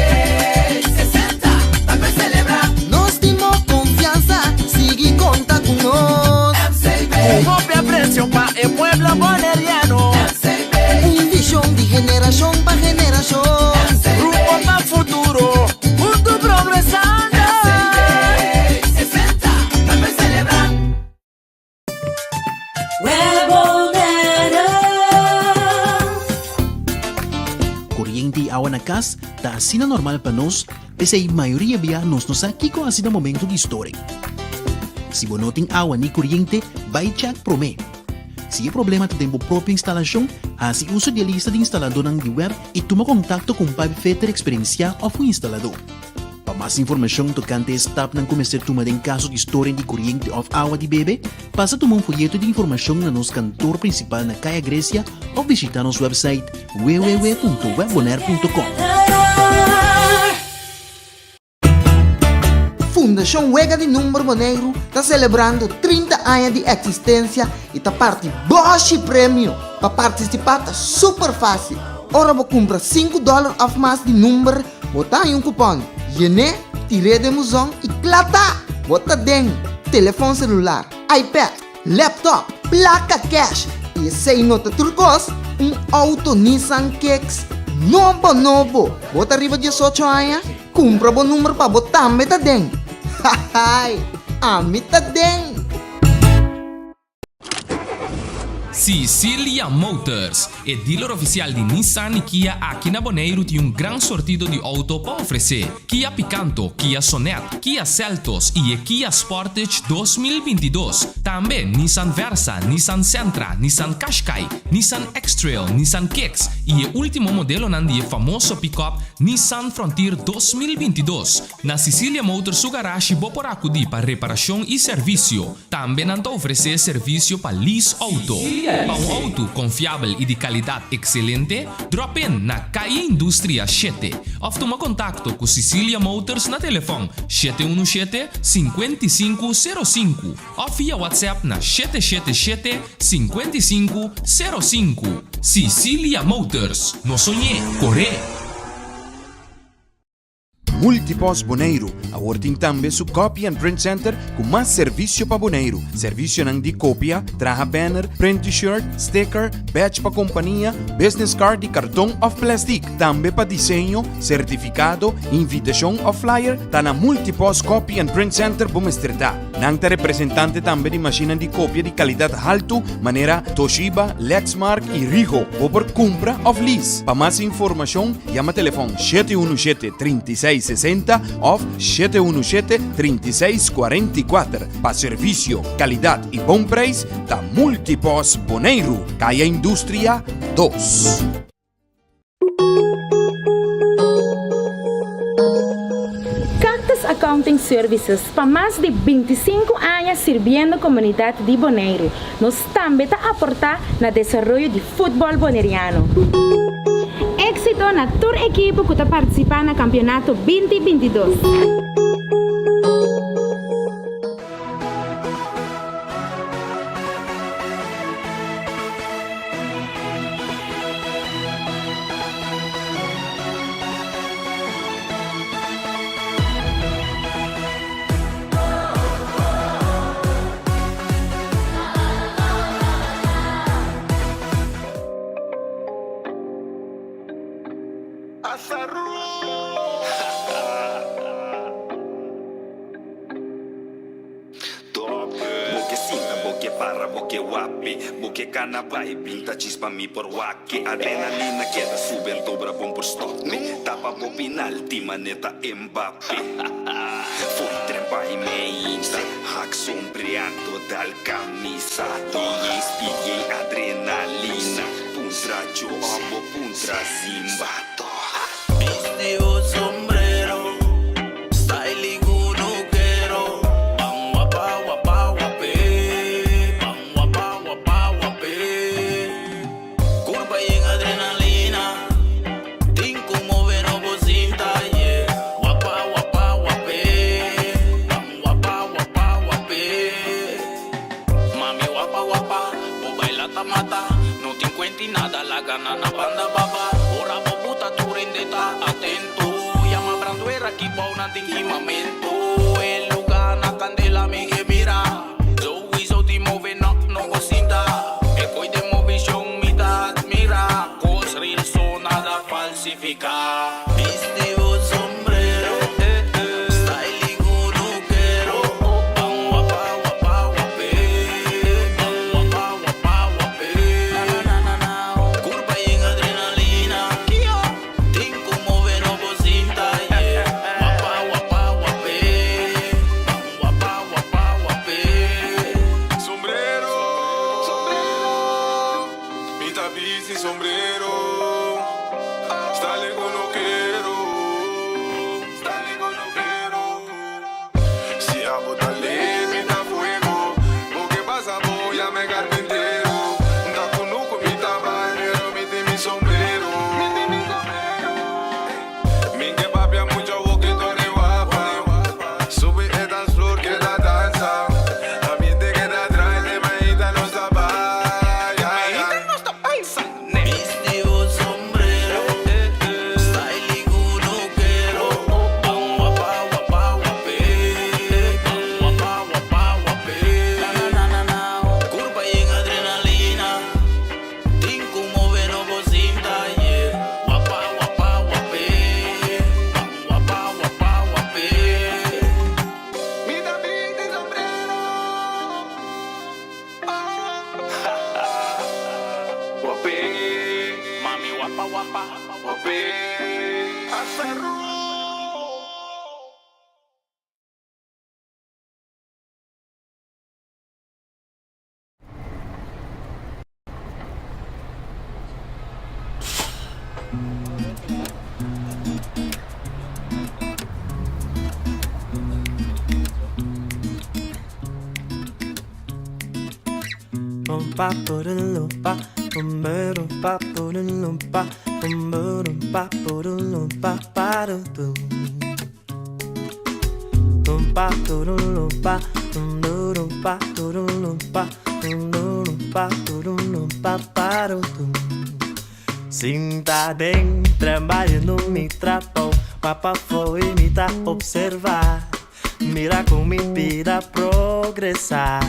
60 ta pe celebra. Nos tin bo confianza, sigui conta cu nos. MCB. Cu hopi aprecio pa e pueblo boneriano. MCB. Un vision di generacion pa generacion. MCB. Rumbo pa futuro, hunto progresando. MCB 60 ta pe celebra. Koriente i awa na kas ta asina normal pa nos, p'esei mayoria bia nos no sa kiko hasi na momento di storing. Si bo no tin awa ni koriente, bai chèk promé. Si e problema ta den bo propio instalashon, hasi uso di e lista di instaladónan di wèb i tuma kontakto ku un pipefitter eksperensiá òf un instaladó. mas informashon tokante e stapnan ku mester tuma den kaso di storing di koriente òf awa di bebe, pasa tuma un foyeto di informashon na nos kantor prinsipal na Kaya Grecia òf bishitá nos wèpsait www.webbonaire.com. Fundashon Wega di Number Boneiru ta selebrando 30 aña di eksistensia i ta parti bòshi premio! Pa partisipá ta super fásil. Ora bo kumpra sinku dòler òf mas di number, bo ta haña un kupòn. Yen'é, tir'é den buzon i kla ta! Bo ta den! Telefòn selular, iPad, laptop, plaka kèsh i esei no ta tur kos, un outo Nissan Kicks nobo nobo! Bo ta riba diesocho aña? Kumpra bo number pa bo tambe ta den! Hahaai! Ami ta den! Sicilia Motors, e dealer ofisial di Nissan i Kia aki na Boneiru tin un gran sortido di outo pa ofresé. Kia Picanto, Kia Sonet, Kia Seltos i e Kia Sportage 2022. Tambe Nissan Versa, Nissan Sentra, Nissan Qashqai, Nissan X-Trail, Nissan Kicks i e último modelonan di e famoso pick-up Nissan Frontier 2022. Na Sicilia Motors su garashi bo por akudí pa reparashon i servisio. Tambe nan ta ofresé servisio pa lease outo. Pa un outo konfiabel i di kalidat ekselente, drop in na Calle Industria shete òf tuma kontakto ku Sicilia Motors na telefòn 717 55 05 òf via WhatsApp na 777 55 05. Sicilia Motors, no soñ'é, kor'é! Multipost Boneiru awor tin tambe su Copy and Print Center ku mas servisio pa Boneiru. Servisionan di kopia, traha banner, print t-shirt, sticker, badge pa kompania, business card di karton òf plèstik. Tambe pa diseño, sertifikado, invitashon òf flyer, ta na Multipost Copy and Print Center bo mester ta. Nan ta representante tambe di mashinnan di kopia di kalidat haltu manera Toshiba, Lexmark i Ricoh. Bo por kumpra òf lease. Pa mas informashon yama telefòn 717 36 60 òf 717 36 44. Pa servisio, kalidat i bon preis ta Multipost Boneiru, Kaya Industria 2. Cactus Accounting Services pa mas di 25 aña sirbiendo komunidat di Boneiru. Nos tambe ta aportá na desaroyo di futbòl boneriano. Éksito na tur ekipo ku ta partisipá na kampionato binti 22. Bo ke sinta, bo ke para, bo ke wape Bo ke kana bai, pinta chispa mi por wak-e Adrenalina keda sube anto bra bon por stop me Tapa bo pinalti maneta Mbappe Fo'i tren bai meinta, hak sombreando dal kamisa DJ speed yei adrenalina Puntra Joe bo puntra Zimba Bisti bo sombrero Style kunukero Ban wapa wapa wap'é Ban wapa wapa wap'é Kurpa yen adrenalina Tin ku move no bo sinta yeah Wapa wapa wap'é Ban wapa wapa wap'é Mami wapa wapa Bo baila ta mata No tin kuenti nada Laga nan na banda baba Ora bo buta tur hende ta atento. Sinta den trabayando mi trabou Papa foi mi ta observá Mira kon mi bida progresá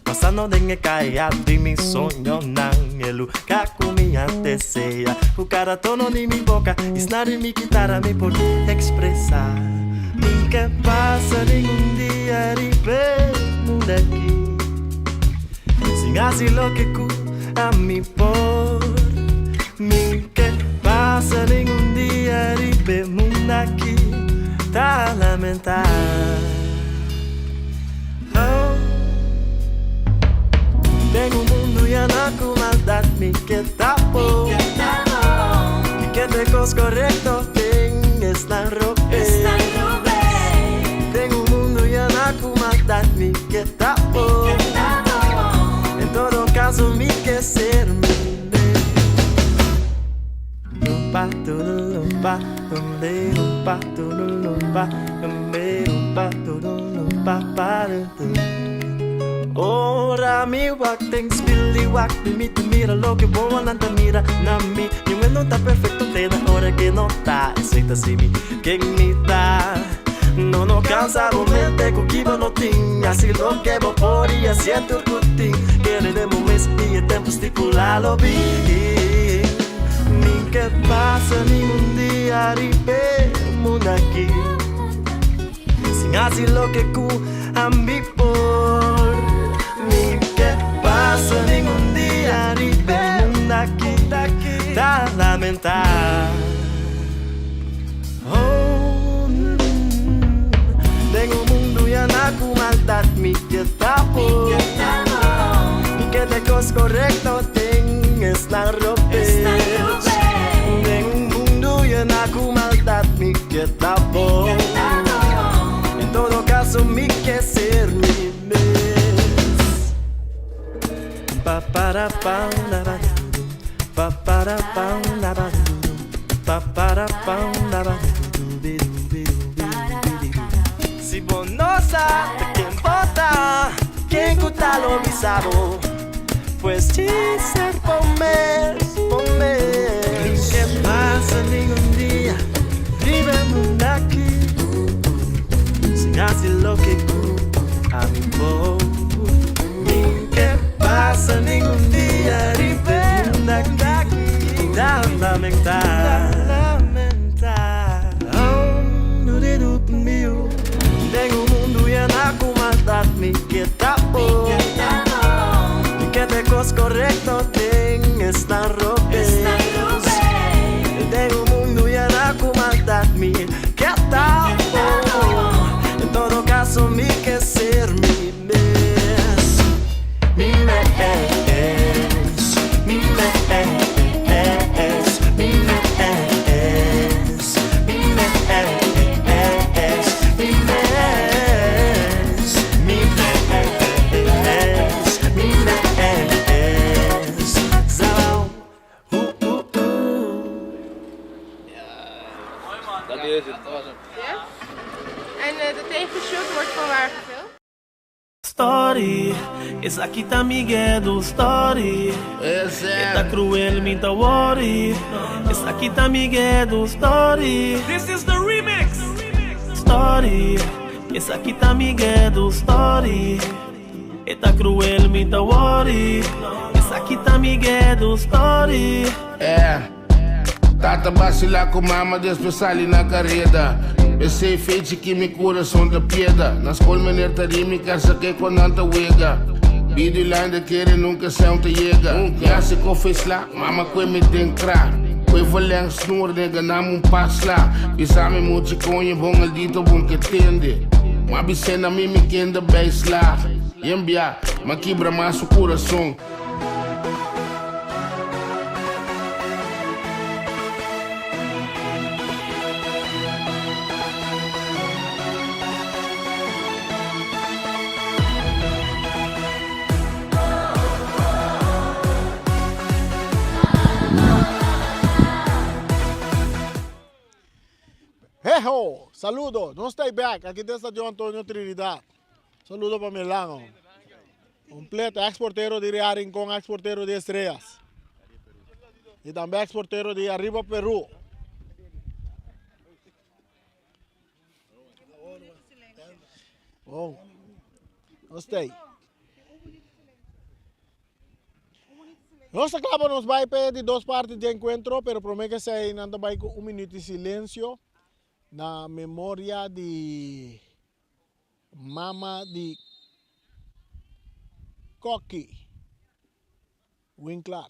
Pasando den e kaya di mi soñonan E lugá ku mi a deseá Ku kada tono di mi boka i snar di mi kitara mi por ekspresá Mi ke pasa ningun dia riba e mundu aki Sin hasi loke ku ami por Mi ke pasa ningun dia riba e mundu aki Ta lamentá Oh Den un mundu yená ku maldat mi ke ta bo Mi ke te kos korekto den esnan robes Den un mundu yená ku maldat mi ke ta bo En todo kaso mi ke ser mi mes Ora mi wak den spil i wak di mi ta mira loke wowonan ta mira na mi Niun e no ta perfecto te na ora ke no ta Esei ta si mi ken mi ta No no cansa bo mente ku ki bo no tin Hasi loke bo por i hasié tur ku tin Kere den bo mes i e tempu stipulá lo bin Mi ke pasa ningun dia riba e mundu aki Sin hasi loke ku ami por Mi ke pasa ningun dia riba e mundu aki Ta lamentá Oh, den un mundu yená ku maldat mi ke ta por Mi ke te kos korekto den esnan robes Den un mundu yená ku maldat mi ke ta por En todo kaso mi ke ser mi mes Pa para pa la ba du Pa para pa la ba du Pa para pa la ba du bi du bi du bi du bi du Si bo no sa ta ken bo ta Ken ku ta lo bisa bo Pues djis ser bo mes bo mes Ke pasa ningun dia riba e mundu aki Sin hasi loke ku ami por Mi ke pasa ningun dia riba e mundu aki Ta lamentá Den un mundu yená ku maldat mi ke ta bo Mi ke te kos korekto den esnan robes Den un mundu yená ku maldat mi ke ta bo En todo kaso mi ke ser mi mes Mi mes Mi mes Mi mes Mi mes Mi mes Mi mes Mi mes Zabao Uh uh uh Dat is het. Dat was hem. Ja? En eh, de tegenshot wordt van waar gevuld? Story, esaki ta mi ghetto story. E ta cruel, mi ta worry. Esaki ta mi ghetto story. This is the remix. Story, esaki ta mi ghetto story. E ta cruel, mi ta worry. Esaki ta mi ghetto story. Eh, tata basilá ku mama despues sali na kareda. P'esei fechi ki mi kurason ta pieda. Na skol meneer ta ri mi kar sa ke kon nan ta wega. Bidu i landa kere nunka sèun ta yega. Ya si kofe sla, mama kue mi den kra. Kue verleng snoer nigga nam un paar sla. Bisa mi muchi konje bon aldito bon ke tende. Ma bis'é na mi mi kende bij sla. Yen bia, m'a kibra mas su kurason. Heho! Saludo! Nos ta back aki den Stadion Antonio Trinidad. Saludo pa Melano. Completo, ex portero di Real Rincón, ex portero di Estrellas. Y tambe ex portero di Arriba Peru. Bon. Nos ta ahí. Nos ta kla pa nos bai pa e di dos parti di enkuentro, pero promé ke esei nan ta bai ku un minuut di silensio na memoria di mama di Koki Winklaar.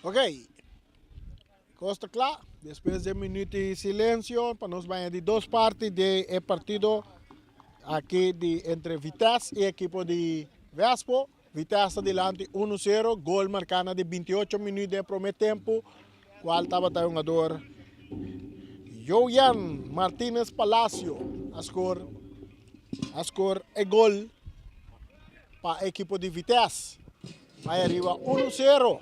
Ok, kos ta kla. Despues di minuut di silensio pa nos baña di dos parti di e partido aki di entre Vitesse y ekipo di Vespo. Vitesse ta dilanti uno sero, gol marká na di 28 minuut den e promé tempu, kual tabata e hungador Johan Martinez Palacio a skor a skor e gol pa ekipo di Vitesse. Bai ariba uno sero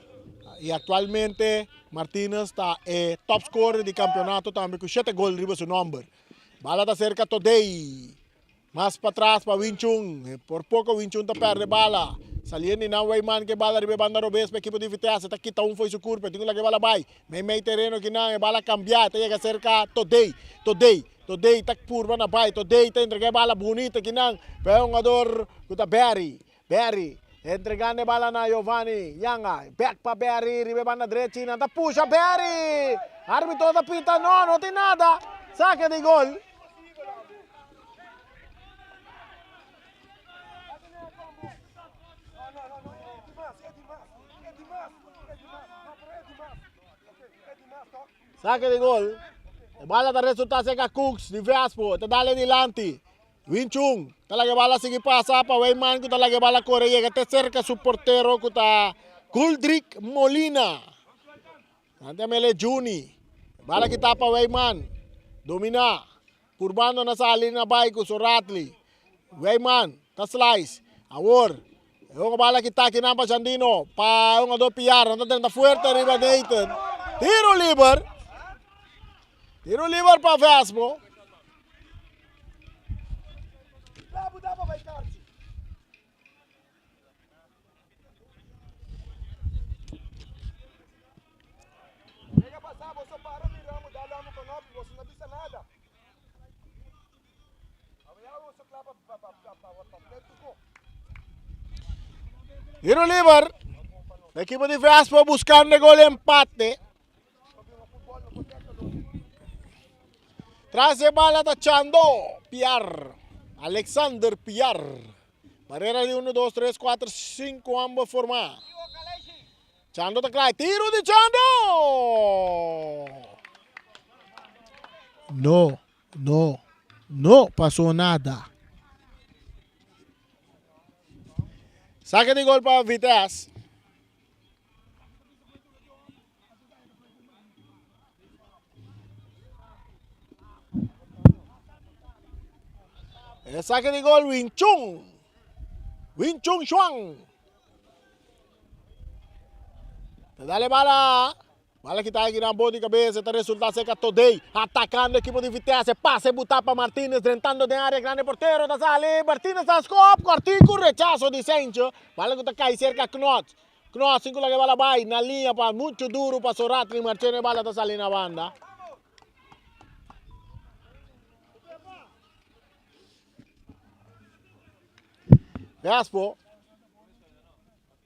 y aktualmente Martinez ta e top scorer di kampeonato tambe ku shete gol riba su nomber. Bala ta serka Todey. Mas patras pa Wing Chun. Por poko Wing Chun ta perde bala. Saliendo di nan Weyman ke bala riba e banda robes pa ekipo di Vitesse. Ta kita un fo'i su kurpa. Tin ku laga e bala bai. Mei mei tereno kinan e bala kambia. Ta yega serka Todey. Todey. Todey ta purba na bai. Todey ta entrega e bala bunita kinan pa e hungador ku ta Barry. Barry. Entregando e bala na Giovanni Yanga. Bek pa Barry riba e banda drechi. Nan ta pusha Barry. Arbitro ta pita no, no tin nada. Sake di gol. Sake di gol. E bala ta resulta serka Cooks di Vespo. Ta dale dilanti. Win Chung ta laga e bala sigui pasa pa Weyman ku ta laga e bala kore yega te serka su portero ku ta Guldrick Molina. Nan ta mele Juni. Bala kita pa Weyman. Domina. Purbando na sali na bai ku Soratli. Weyman ta slice. Awor e hunga bala kita kinan pa Jandino. Pa e hungador Piar. Nan ta drenta fuerte riba Nathan. Tiro liber. Tiro liber pa Vespo. Tiro liber. Equipo di Vespo buscando gol empate. Tras e bala ta Chando Piar. Alexander Piar. Barrera di 1, 2, 3, 4, 5 ambos forma. Chando ta klaar. Tiro di Chando! No, no, no pasó nada. Saque di gol pa Vitesse. E saque di gol Wing Chun. Wing Chun Shuang. Te dale bala. Bala kita aki nan bon di cabeza ta resulta cerca Todey atacando equipo di Vitesse pase buta pa Martinez drentando den area grande portero ta sali Martinez ta skop cortico rechazo di Sencho bala cu ta cay cerca Knots Knots sin cu laga e bala bay na liña pa mucho duro pa Soratli Marchena e bala ta sali na banda. Vespo.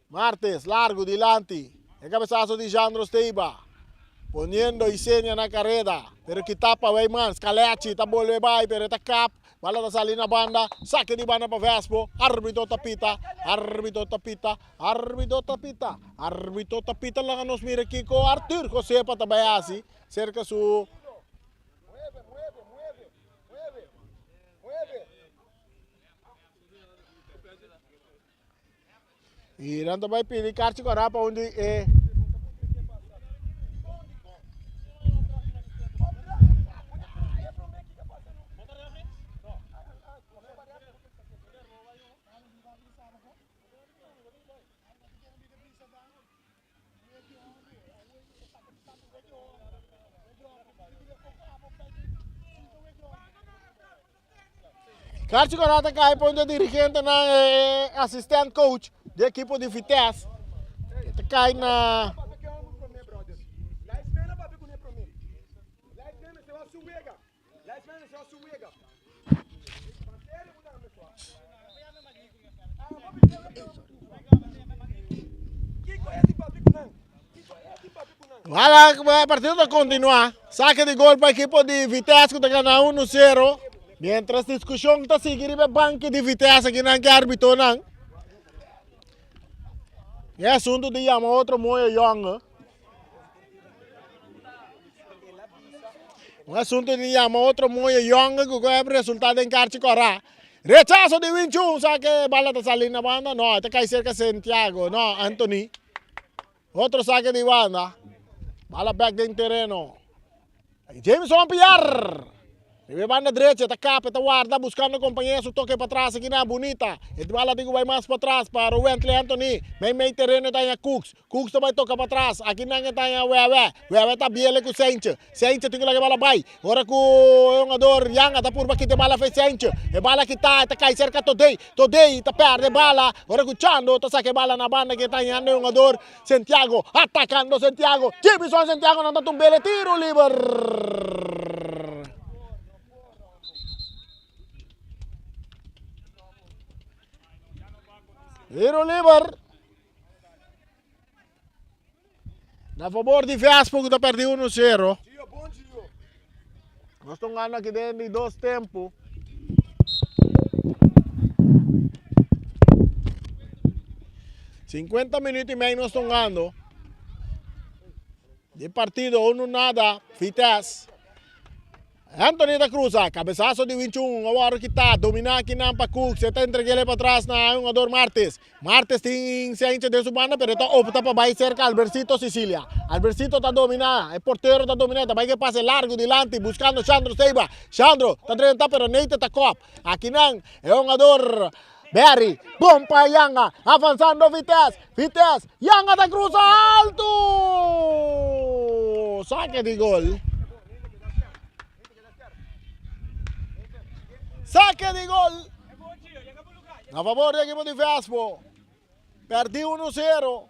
Martes, largu dilanti. E cabesazo di Jandro Steiba. Poniendo Isenia na careda. Pero kita pa Weymans. Kalechi ta bolbe bay pero e ta kap. Bala ta sali na banda. Sake di banda pa Vespo. Arbitro ta pita. Arbitro ta pita. Arbitro ta pita. Arbitro ta pita. Laga nos mira kico Arthur Josepa ta bay haci cerca su. I nan ta bai pidi karchi kòrá pa un di e. Karchi Corral ta kai pa un di dirigentenan e assistent coach di ekipo di Vitesse. E ta kai na Wala, partido ta continua. Saque di gol pa equipo di Vitesse ku ta gana 1-0. Mientras discusion ta sigui riba e banki di Vitesse aki nan ke arbitonan. E asunto di yama otro moyo yonge. Un asunto di yama otro moyo yonge ku e resulta den karchi kora. Rechazo di Winchun, sa ke bala ta sali na banda? No, ta kai cerca Santiago. No, Anthony. Otro saque di banda. Bala back den tereno. Jameson Piar. Riba banda derecha ta kap, ta warda buscando compañero su toque pa tras aquí na bonita. E bala tin ku bai mas pa tras pa Rowentley Anthony. Mei mei tereno ta haña Cooks. Cooks ta bai toca pa tras. Aki nan ta haña Wewe. Wewe ta biele ku Seintje. Seintje tin ku laga e bala bai. Ora ku e hungador Yanga ta purba kita e bala fe Seintje. E bala kita ta kai serka Todey. Todey ta perde bala. Ora ku Chando ta saka e bala na banda ke ta hañando e hungador Santiago. Atacando Santiago. Jimison Santiago nan ta tumbele tiro liber. Tiro liber. Na favor di Vespo ku ta perdi 1-0. Nos ta gana aki den di dos tempu. Sinkuenta minuut i mei nos ta gando. Di partido unu nada Vitesse. Anthony ta cruza, cabezazo di Winchun, awor kita, domina akinan pa Cooks, e ta entregele pa tras na hungador Martes. Martes tin Senche den su banda, pero e ta opta pa bai cerca Albercito Sicilia. Albercito ta domina, e portero ta domina, ta bai ke pase largo dilanti, buscando Shandro Seiba. Shandro ta drenta, pero Neite ta kop. Akinan e hungador Barry, bon pa Yanga, avanzando Vitesse, Vitesse, Yanga ta cruza alto! Saque di gol. Saque di gol. Na favor di equipo di Vespo. Perdi 1-0.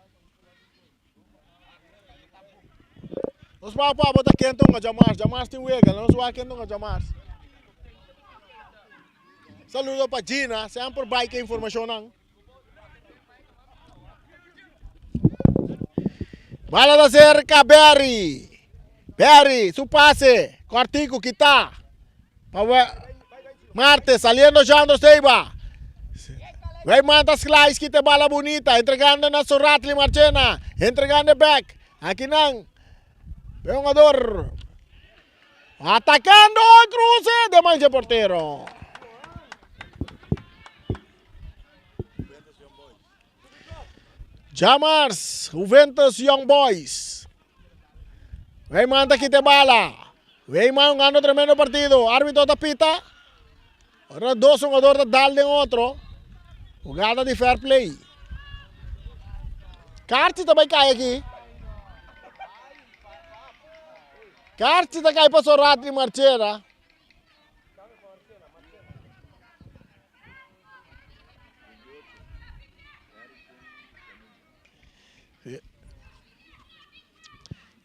Nos wak pa bota kente un Jamars. Jamars tin wega. Nos wak kente un Jamars. Saludo pa Gina. Semper bai ke informacionnan. Bala ta cerca Berry. Berry, su pase. Cortico, kita. Marte, saliendo Jandro Seiba. Wij manda Slice, kita bala bonita. Entregando na Soratli Marchena. Entregando back. Aqui nan. Jugador. Atacando cruce de manche portero. Jamars, Juventus Young Boys. Weyman ta kita bala. Weyman gana tremendo partido. Arbitro ta pita. Ora dos jugador ta dal den otro. Jugada di fair play. Karchi ta bai kai aki. Karchi ta kai pa Soratli Marchena.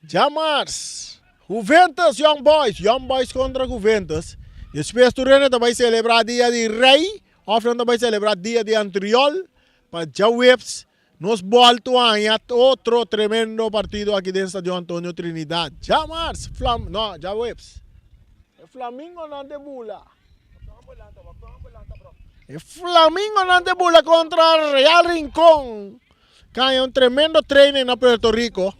Djamars, Juventus Young Boys, Young Boys kontra Juventus. Despues tur hende ta bai selebrá dia di Rei òf nan ta bai selebrá dia di Antriol. Pa djaweps nos bòltu haña otro tremendo partido aki den Stadion Antonio Trinidad. Djamars, Flam, no, djaweps. E Flamingonan te bula. E Flamingonan te bula kontra Real Rincon. Caña un tremendo training na Puerto Rico.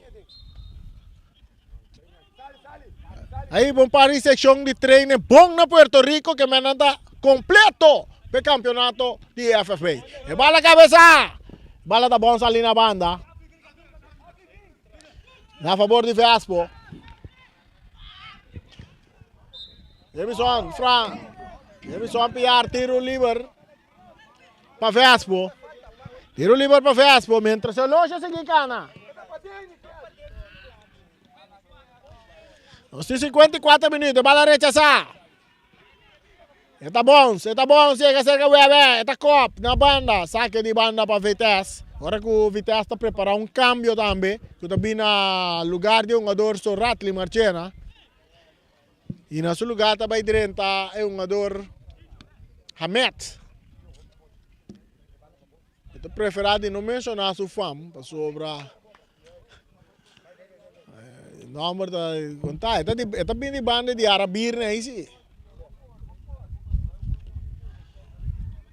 Ahí bon par di sección di training bon na Puerto Rico que men anda completo pe campeonato di FFB. E bala cabeza! Bala ta bon sali na banda. Na favor di Vespo. Jemison, Fran. Jemison Piar, tiro liber. Pa Vespo. Tiro liber pa Vespo. Mientras el Loja sigui cana. Nos tin 54 minutos. Bala rechazá. Eta bons, eta bons, llega cerca Webe, eta kop na banda, saque di banda pa Vitesse. Ora ku Vitesse ta prepara un cambio tambe, ku ta bin na lugar di hungador Soratli Marchena. Y na su lugar ta bay drenta e hungador Hamed. Mi ta prefera di no menciona su fam pasobra e nomber ta conta. E ta di e ta bin di banda di Arabirne ahi si.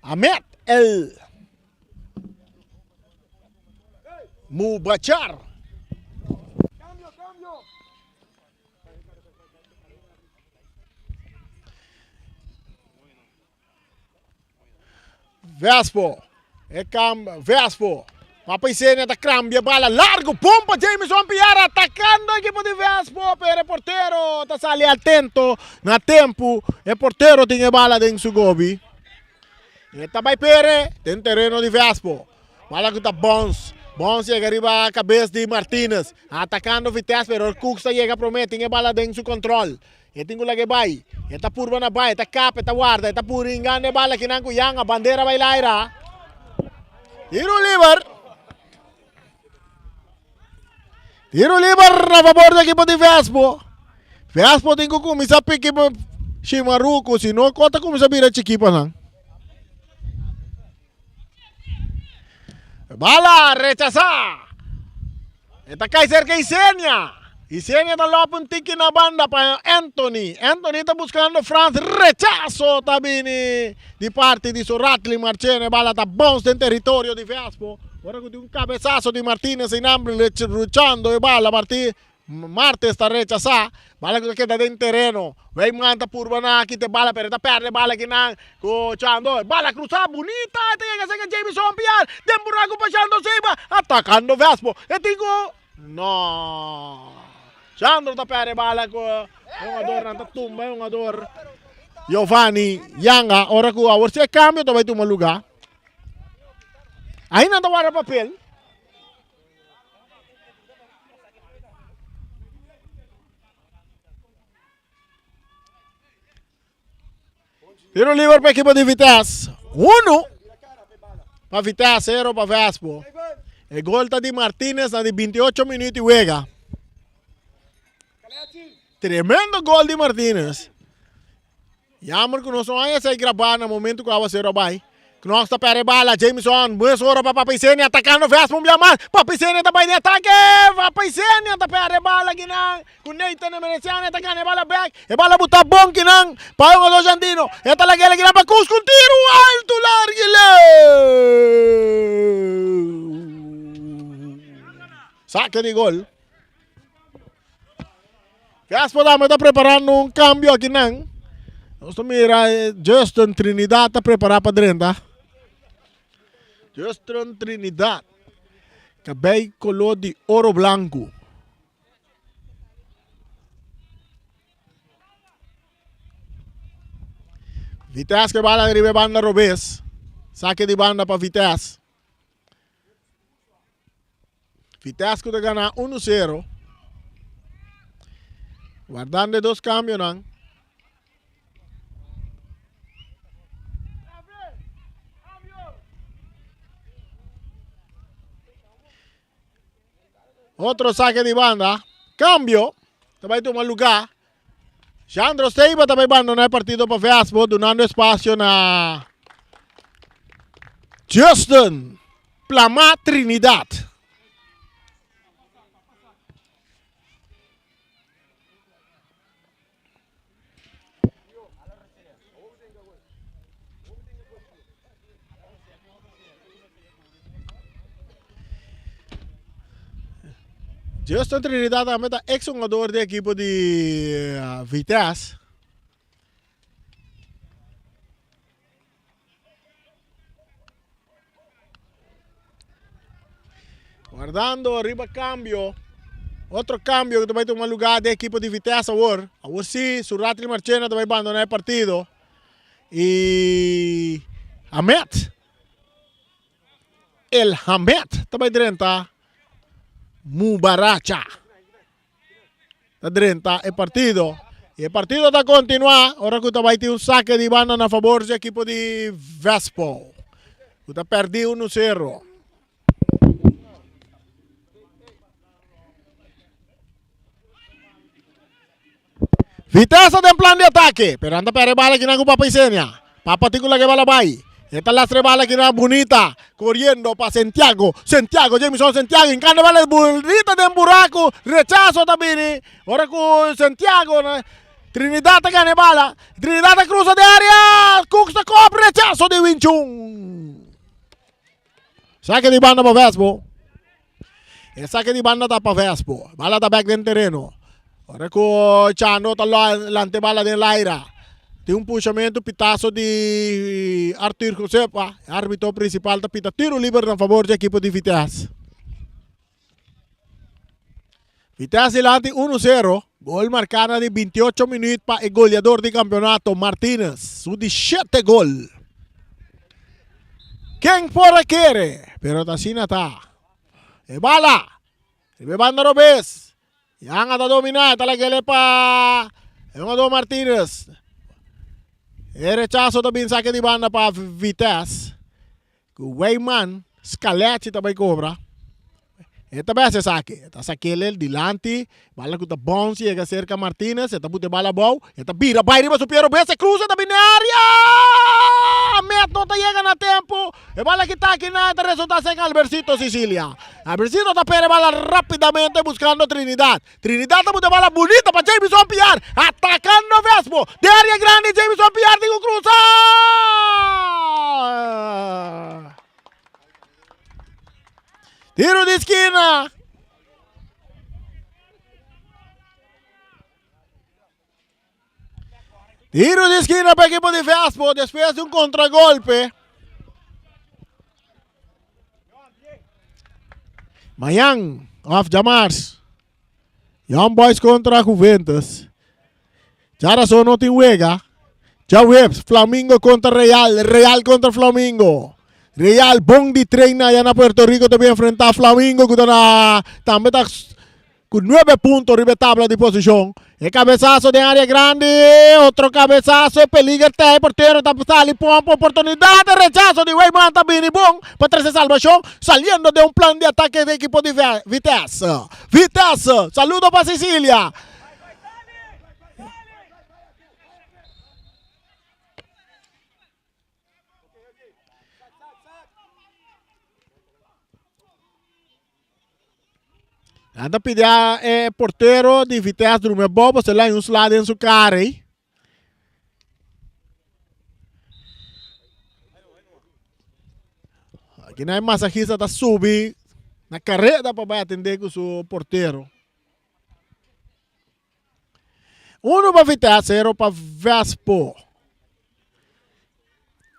Hamed El Mubachar. Vespo. E cam Vespo. Papa Isenia ta cambia bala largo. Bom pa Jameson Piar atacando equipo di Vespo. Pero e portero ta sali atento na tempo. E portero tin e bala den su gobi. E ta bai pere den terreno di Vespo. Bala ku ta Bons. Bons yega riba kabes di Martinez. Atakando Vitesse pero Cooks ta yega prome. Tin e bala den su control. E tin ku laga e bai. E ta purba na bai. E ta kap, e ta warda. E ta puringando e bala kinan ku Yanga. Bandera bai laira. Tiro liber. Tiro liber na favor di ekipo di Vespo. Vespo tin ku kuminsá piki Shimaruco. Si no, kos ta kuminsá bira chikí pa nan. Bala rechasá. E ta kai serka Isenia. Isenia ta lòp un tiki na banda pa Anthony. Anthony ta buskando Frans. Rechaso ta bini di parti di Soratli Marchena. E bala ta bounce den teritorio di Vespo. Ora ku tin un kabesaso di Martinez einan luchando e bala. Marti Martes ta rechasá. Bala ku ta keda den tereno. Wijman ta purba na kita e bala pero e ta pèrdè e bala kinan ku Chando. E bala krusá bunita e ta yega serka Jamison Piar den buraku pa Chando Seiba atakando Vespo. E tin ku no. Chandro ta pèrdè e bala ku e hungadornan ta tumba e hungador Giovanni Yanga ora ku awor si e kambio ta bai tuma lugá. Ainda ta warda papel. Tiro liber pa equipo di Vitesse. Uno pa Vitesse, cero pa Vespo. E gol ta di Martinez na di 28 minuut di wega. Tremendo gol di Martinez. Jammer ku nos no haña esei grabá na momento ku awasero a bai. Knox ta pèrdè bala, Jameson mes ora pa Papa Isenia atakando Vespa un bia mas. Papa Isenia ta bai den atake! Papa Isenia ta pèrdè bala kinan ku Nathan Emerenciano e ta gana e bala bèk. E bala butá bon kinan pa e hungadó argentino. E ta lag'el kinan pa Cruz ku un tiru altu largu leu. Sake di gol. Vespo tambe ta preparando un cambio aki nan. Nos ta mira eh, Justin Trinidad ta prepara pa drenta. Justin Trinidad. Cabey color di oro blanco. Vitesse que bala riba banda robes. Saque di banda pa Vitesse. Vitesse ku ta gana 1-0. Wardando e dos cambionan. Otro saque di banda. Cambio. Ta bai tuma lugar. Jandro Seiba ta bai bandona e partido pa Vespo, dunando espacio na Justin Plama Trinidad. Justin Trinidad tambe ta ex jugador di equipo di eh, Vitesse. Guardando riba cambio. Otro cambio que ta bay tuma lugar den equipo di Vitesse awor. Awor si, Suratri Marchena ta bay bandona e partido. Y Hamed. El Hamed ta bay drenta Mubaracha. Ta drenta e partido. Y e partido ta continua ora cu ta bay tin un saque di banda na favor di equipo di Vespo. Cu ta perdi 1-0. Vitesse den plan di atake, pero anda perde bala kinan ku Papa Isenia. Papa tin ku laga e bala bai. E ta lastra e bala kinan bunita, koriendo pa Santiago. Santiago, Jamison Santiago, hinkando e bala bunita den buraku. Rechaso ta bini. Ora ku Santiago, Trinidad ta gana e bala. Trinidad ta krusa den area. Cooks ta kop, rechaso di Winchun. Sake di banda pa Vespo. E sake di banda ta pa Vespo. Bala ta bek den tereno. Ora ku Chando ta lanta e bala den laira. Tin un pushamentu pitaso di Arthur Josepa. E arbitro principal ta pita tiro liber na favor di ekipo di Vitesse. Vitesse dilanti 1-0. Gol marká na di 28 minuut pa e goleador di campeonato Martinez. Su di 7 gol. Ken por a kere, pero ta asina ta. E bala, riba e banda robes. Yanga ta domina, ta lag'ele pa e hungador Martinez. E rechaso ta bin sake di banda pa Vitesse. Ku Weyman Scaletti ta bai kobra. E ta bai hasi esaki. E ta sak'el el dilanti. Bala ku ta bounce yega serka Martinez. E ta buta e bala abou. E ta bira bai riba su pie robes. E krusa ta bini area! Ahmed no ta yega na tempu. E bala ki ta aki na ta resulta serka Albercito Sicilia. Albercito ta pere bala rapidamente buskando Trinidad. Trinidad ta buta e bala bunita pa Jamison Piar. Atakando Vespo. Den area grandi Jamison Piar tin ku krusa! Tiro di skina. Tiro di skina pa equipo di Vespo despues di un contragolpe. Mañan, of djamars, Young Boys kontra Juventus. Djarason no tin wega. Djaweps, Flamingo kontra Real, Real kontra Flamingo. Real bon di treina allá na Puerto Rico ta bin enfrentá Flamingo ku ta na tambe ta Ku nuebe punto riba e tabla di posishon. E kabesaso den área grandi, otro kabesaso, e peliger ta e portero ta sali pompa oportunidat, e rechaso di Weyman ta bini bon pa trese salbashon, saliendo den un plan di atake di ekipo di Vitesse. Vitesse, saludo pa Sicilia. Nan ta pidi a e portero di Vitesse drumi abou pasobra el a haña un sla den su kara ei. Aki nan e masahista ta subi na kareda pa bai atende ku su portero. Uno pa Vitesse, sero pa Vespo.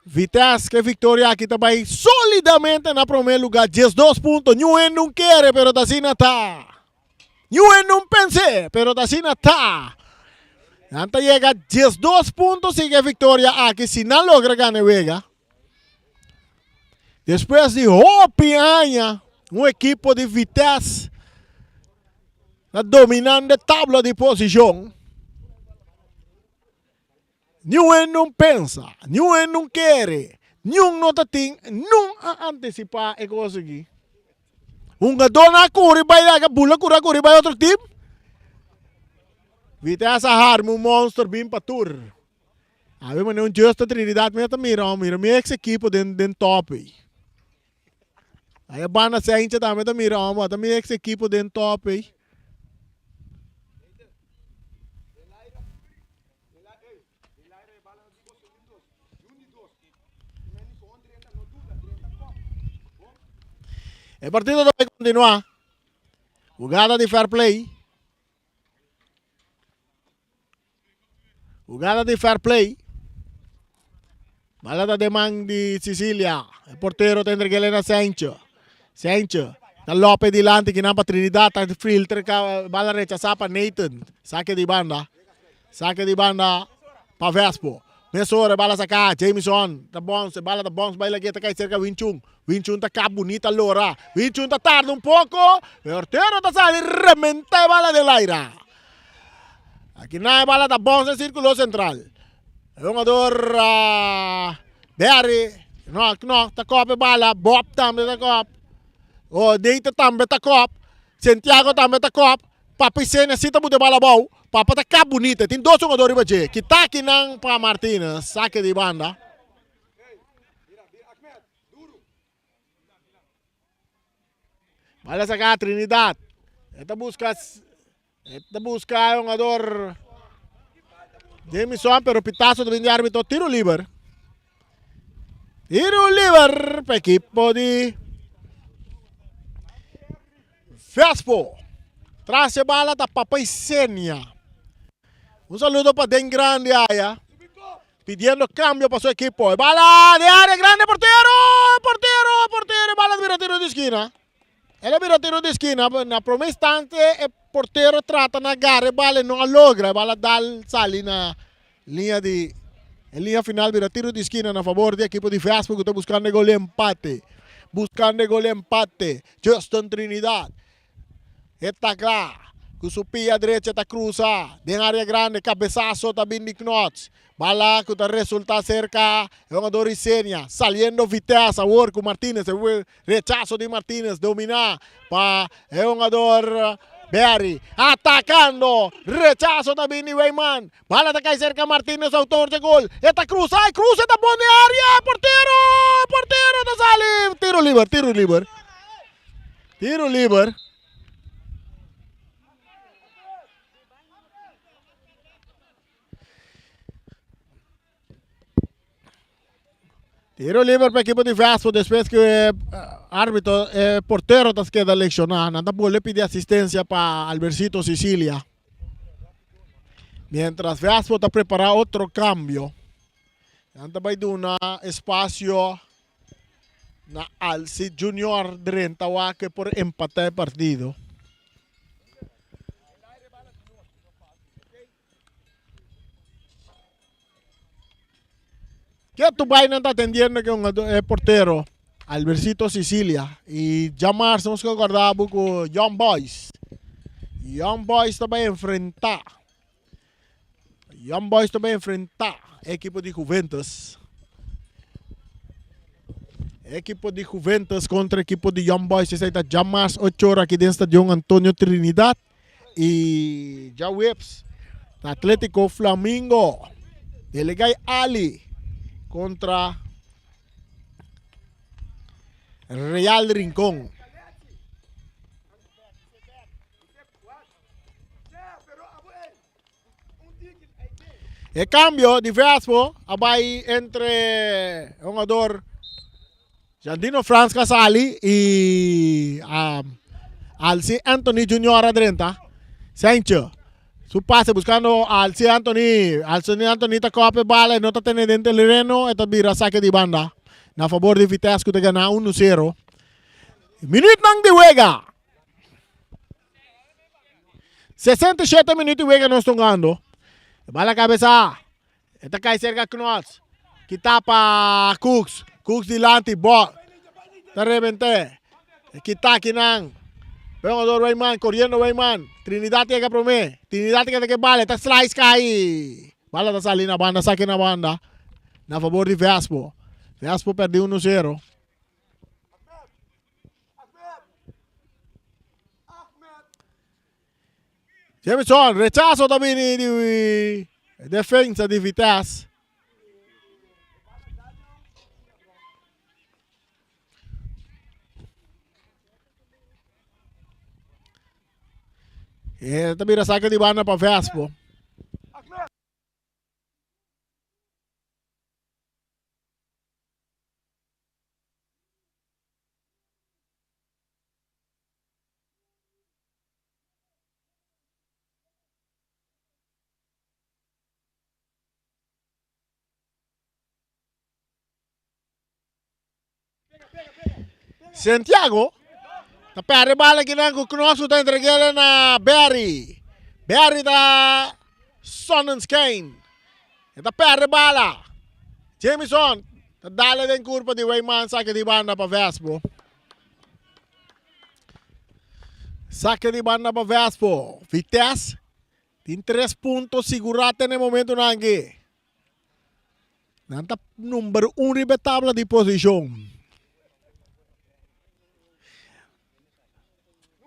Vitesse ke victoria aki ta bai solidamente na prome lugar, 12 punto. Niun hende un kere, pero ta asina ta. Niun hende un pense, pero ta asina ta. Nan ta yega 12 punto si ke victoria aki, si nan logra gana e wega. Despues di hopi aña, un ekipo di Vitesse ta dominando e tabla di posishon. Niun hende no pensa, niun hende no kere, niun no ta tin, nun a antisipá e kos aki. Hungadónan a kuri bai laga bula kura kuri bai otro tim. Vitesse a harma un monster bin pa tur. Awe manera un Justo Trinidad mi ta mira, mira mi ex ekipo den den top ei. Aya banda Saintje tambe ta mira homber, ta mi ex ekipo den top ei. E partido ta bai continua. Jugada di fair play. Jugada di fair play. Bala ta den man di Cecilia. E portero ta entreg'el na Sancho. Sancho ta lope dilanti kinan pa Trinidad ta filtra bala rechasa pa Nathan. Sake di banda. Sake di banda pa Vespo. Mesora e bala saka Jamison ta bounce e bala ta bounce bai lag'e ta kai serka Winchun. Winchun ta kap bunita lora. Winchun ta tarda un poko. E portero ta sali rementa e bala den laira. Aki nan e bala ta bounce den sirkulo sentral. E hungador Berry no no ta kop e bala. Bob tambe ta kop. Oh Data tambe ta kop. Santiago tambe ta kop. Papa Isenia si ta buta e bala abou. Papa ta kap bunita. Tin dos hungador riba dje. Kita akinan pa Martinez. Sake di banda. Bala saka Trinidad. E ta buska e ta buska e hungador Jamison pero pitazo ta bin di arbitro tiro liber. Tiro liber pa ekipo di Vespo. Tras e bala ta Papa Isenia. Un saludo pa Den Grande aya. Pidiendo cambio pa su equipo. E bala de área grande portero! Portero! Portero! E bala bira tiro di esquina. El a bira tiro di esquina. Na prome instante e portero trata na agarra e bala e no a logra. E bala dal sali na linea di e linea final bira tiro di esquina na favor di equipo di Vespo cu ta buscando e gol di empate. Buscando e gol di empate. Justin Trinidad. E ta kla ku su pia drecha ta krusa den área grandi. Kabesaso ta bin di Knots. Bala ku ta resultá serka e hungador Isenia. Saliendo Vitesse awor ku Martinez. E rechaso di Martinez dominá pa e hungador Berry. Atakando. Rechaso ta bin di Weyman. Bala ta kai serka Martinez autor dje gol. E ta krusa, e krusa ta bon den área. Portero! Portero ta sali. Tiro liber, tiro liber. Tiro liber. Tiro liber pa equipo di Vespo despues que eh, árbitro eh, portero ta queda leccioná. Nan ta bolbe pidi asistencia pa Albercito Sicilia. Mientras Vespo ta prepara otro cambio. Nan ta bai duna espacio na Alcid Junior drenta wak e por empatá e partido. Ketu bai nan ta atendiendo ke un e portero Albercito Sicilia y djamars nos ke acorda bo ku Young Boys. Young Boys ta bai enfrenta Young Boys ta bai enfrenta e ekipo di Juventus. Ekipo di Juventus kontra ekipo di Young Boys esei ta djamas ocho ora aki den stadion Antonio Trinidad y djaweps ta Atletico Flamingo Delegay Ali kontra Real Rincon. E cambio di Vespo a bai entre hungador Jandino Frans Casali y um, Alci Anthony Junior a drenta. Sancho su pase buscando Alci Anthony. Alci Anthony ta kope bala e no ta tene den terreno e ta bira saque di banda na favor di Vitesse ku ta gana 1-0. Minuutnan di wega. 67 minuut di wega nos tongando. E bala kabesa. E ta kai serka Knots. Ki tapa Cooks. Cooks dilanti. Bo. Ta rebente. E kita kinan. Jugador Weyman. Corriendo Weyman. Trinidad yega prome. Trinidad yega ke bala. E ta slice kai. Bala ta sali na banda, saki na banda. Na fabor di Vespo. Vespo perdi 1-0. Jameson, rechazo ta bini di defensa di Vitesse. E ta bira saca di banda pa Vespo. Santiago ta perde bala kinan ku Knosu ta entregele na Berry. Berry ta Sonnenschein. E ta perde bala. Jameson ta dale den kurpa di Weyman sake di banda pa Vespo. Sake di banda pa Vespo. Vitesse tin 3 punto sigurá te na e momentonan aki. Nan ta number 1 riba e tabla di posishon.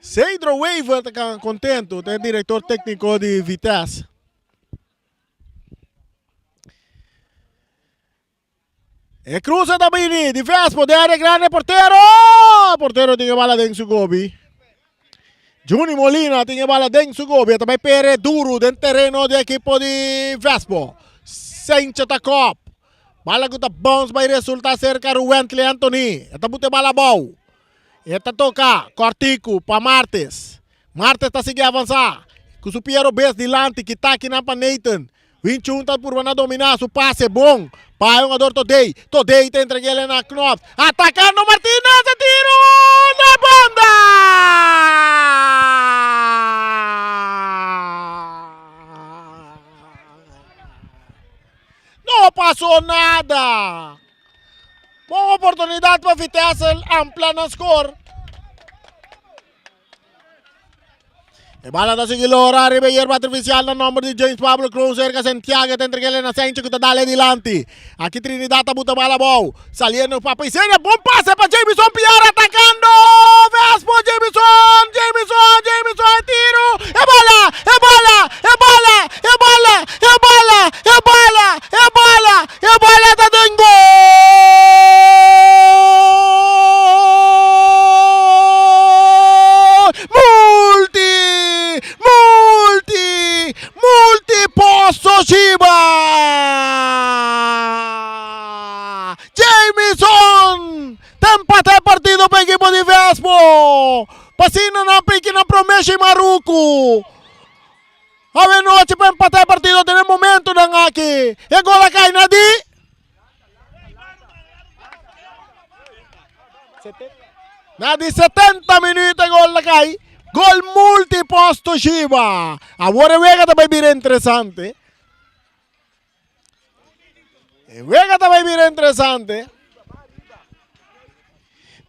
Cedro Wever ta contento, ta e director tecnico di Vitesse. E cruza ta bini di Vespo den área grande portero. Portero tin e bala den su gobi. Juni Molina tin e bala den su gobi. Ta bai pere duro den tereno di equipo di Vespo. Sencha ta kop. Bala ku ta bounce bai resulta cerca Ruwentley Anthony. E ta bute bala bou. E ta toka kortiku pa Martes. Martes ta sigui avansa. Ku su pia robes dilanti kita kinan pa Nathan. Winchun ta purba na dominá su pase bon pa e hungador Todey. Todey ta entreg'é na Knops. Atakando Martinez e tiro na banda! No pasó nada. Bon oportunidat pa Vitesse amplia nan skor. E bala ta sigui lora riba e yerba artificial na nomber di James Pablo Kroon cerca Santiago ta entregele na Sencho cu ta dale dilanti. Aki Trinidad ta buta bala abou. Saliendo pa Paisena. Bon pase pa Jamison Piar atacando. Vespo Jamison, Jamison, Jamison e tiro. E bala, e bala, e bala, e bala, e bala, e bala, e bala, e bala ta den gol! Multi! Multi! Multi Posto Shiba! Jamison! Ta empata e partido pa ekipo di Vespo! P'asina nan piki nan prome shi Maruku. Awe nochi pa empata e partido den e momentonan aki. E gol a kai na di. Na di 70 minuut e gol a kai. Gol multipost Toshiba. Awor e wega ta bai bira interesante. E wega ta bai bira interesante.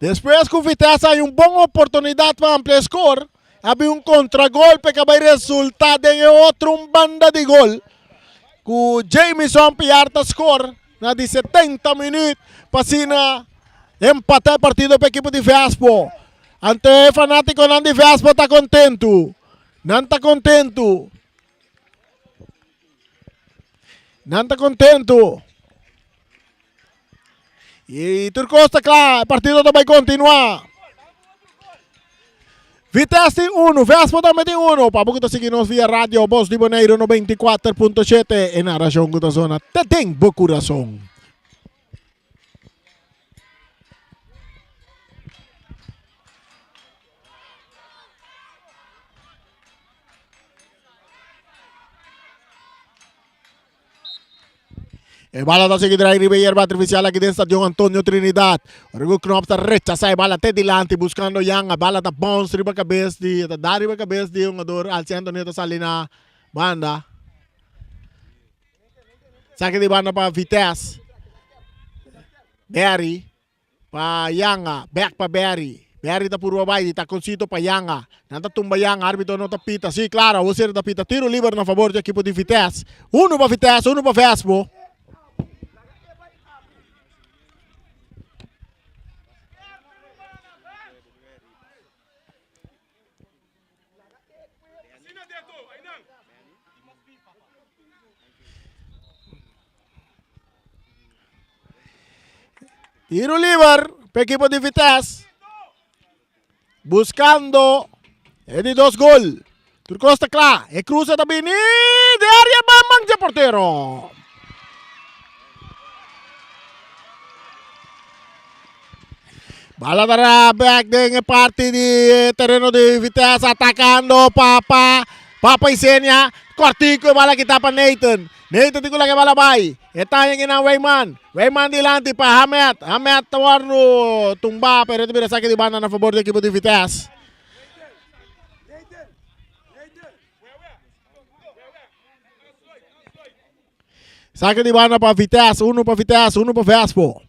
Despues ku Vitesse hay un bon oportunidat pa amplia score, a bin un contragolpe ku a bai resulta den e otro un banda di gol. Ku Jamison Piar ta score na di 70 minuut pa asina empata e partido pa ekipo di Vespo. Anto e fanatikonan di Vespo ta kontentu. Nan ta kontentu. Nan ta kontentu. I tur kos ta kla, e partido ta bai kontinuá. Vitesse tin unu, Vespo tambe tin unu. Pa bo ku ta sigui nos via radio Bos di Boneiru 94.7 e narashon ku ta sona te den bo kurason. E bala ta sigui drai riba e yerba artificial aki den Stadion Antonio Trinidad. Ora ku Knops ta rechasa e bala te dilanti buscando Yanga. Bala ta bounce riba kabes di, ta da riba kabes di e hungador Alci Antonio ta sali na banda. Saki di banda pa Vitesse. Barry pa Yanga, back pa Barry. Berry ta purba bai di taconcito pa Yanga. Nan ta tumba Yanga, arbitro no ta pita. Si, claro, awor si ta pita. Tiro liber na favor di ekipo di Vitesse. Uno pa Vitesse, uno pa Vespo. Tiro liber pa equipo di Vitesse. Buscando e di dos gol. Tur cos ta cla. E cruza ta bini de área ban man dje portero. Bala dará back den e parti di terreno di Vitesse atacando Papa. Papa Isenia. Cortico e bala kita pa Nathan. Nathan tin ku laga e bala bai. E taña kinan Weyman. Weyman dilanti pa Hamed. Hamed ta wòrdu tumbá pero e ta bira saki di banda na fabor di ekipo di Vitesse. Saki di banda pa Vitesse. Uno pa Vitesse, uno pa Vespo.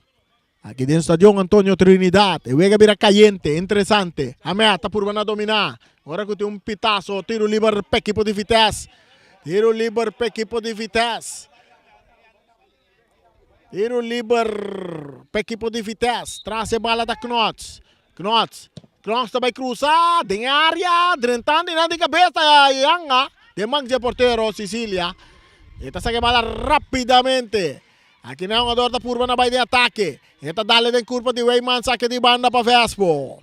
Aki den Stadion Antonio Trinidad e wega bira cayente, interesante. Hamed ta purba na domina. Ora cu tin un pitazo, tiro liber pa ekipo di Vitesse. Tiro liber pa ekipo di Vitesse. Tiro liber pa ekipo di Vitesse. Tras e bala ta Knots. Knots. Knots ta bay cruza den area, drentando y nan di cabeza Yanga. Den man dje portero Cecilia. E ta saca e bala rapidamente. Aki nan hungador ta purba na bai den atake. E ta dale den kurpa di Weyman sake di banda pa Vespo.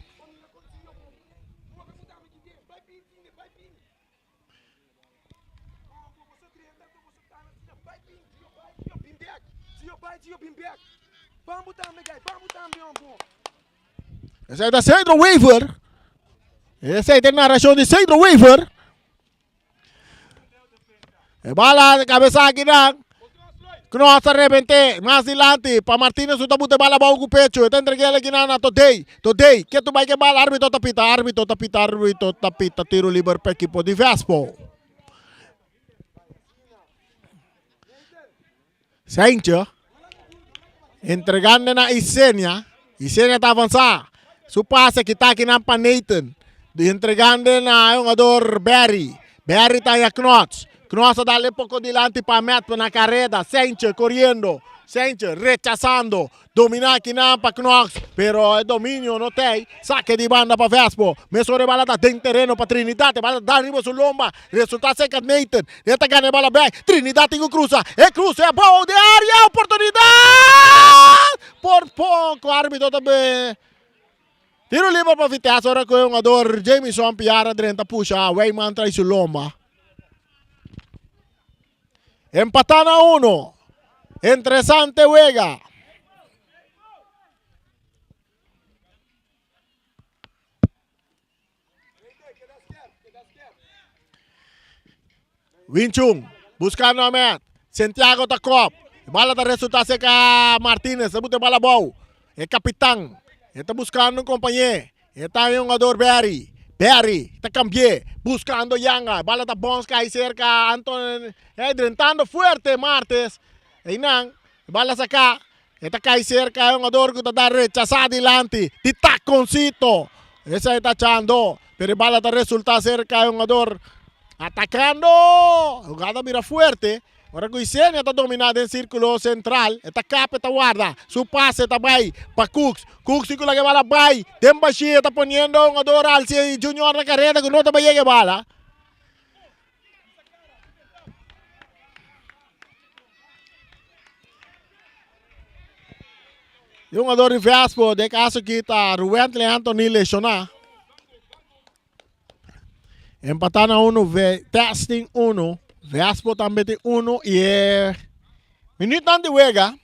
Esei ta Cedro Wever. Esei ta e narashon di Cedro Wever. E bala cabeza aki nan. Knots a rebente mas dilanti pa Martinez su ta buta e bala abou ku pecho. E ta entreg'el aki nan na Todey. Todey ke tu bai ke bala arbitro ta pita arbitro ta pita arbitro ta pita tiro liber pa ekipo di Vespo. Seintje entregando na Isenia. Isenia ta avansa. Su pase kita aki nan pa Nathan. Entregando na jugador Barry. Barry ta ya Knots. Knots a dale poco dilanti pa Matt na carrera. Seintje corriendo. Seintje rechazando. Domina kinan pa Knox, pero e dominio no tei. Sake di banda pa Vespo. Mesora e bala ta den tereno pa Trinidad. E bala ta riba su lomba. Resulta serka Nathan. E ta gana e bala bek. Trinidad tin ku krusa. E krusa e abou den area. Oportunidat! Por poko arbitro ta be. Tiro liber pa Vitesse ora ku e hungador Jamison Piara drenta pusha Weyman trai su lomba. Empatá na uno. Interesante wega. Winchung buscando a Matt. Santiago ta kop. Bala ta resulta cerca Martinez. Ta bute bala bou. E capitán. E ta buscando un compañé. E ta e hungador Barry. Barry ta cambi'é, buscando Yanga. Bala ta bons cay cerca Anton. E drentando fuerte Martes. Einan, bala saca. E ta cay cerca e hungador cu ta dar rechasa dilanti. Di taconcito. Esey ta Chando. Pero e bala ta resulta cerca e hungador atacando. Hugada bira fuerte. Ora ku Isenia ta dominá den sírkulo sentral, e ta kap, e ta warda. Su pase ta bai pa Cooks. Cooks tin ku laga e bala bai den bashí. E ta poniendo hungador Alcie Junior na kareda ku no ta bai yega e bala. E hungador di Vespo den kaso aki ta Ruwentley Anthony leshoná. Empatá na uno, Vitesse tin uno, Vespo tambe tin uno i e minuutnan di wega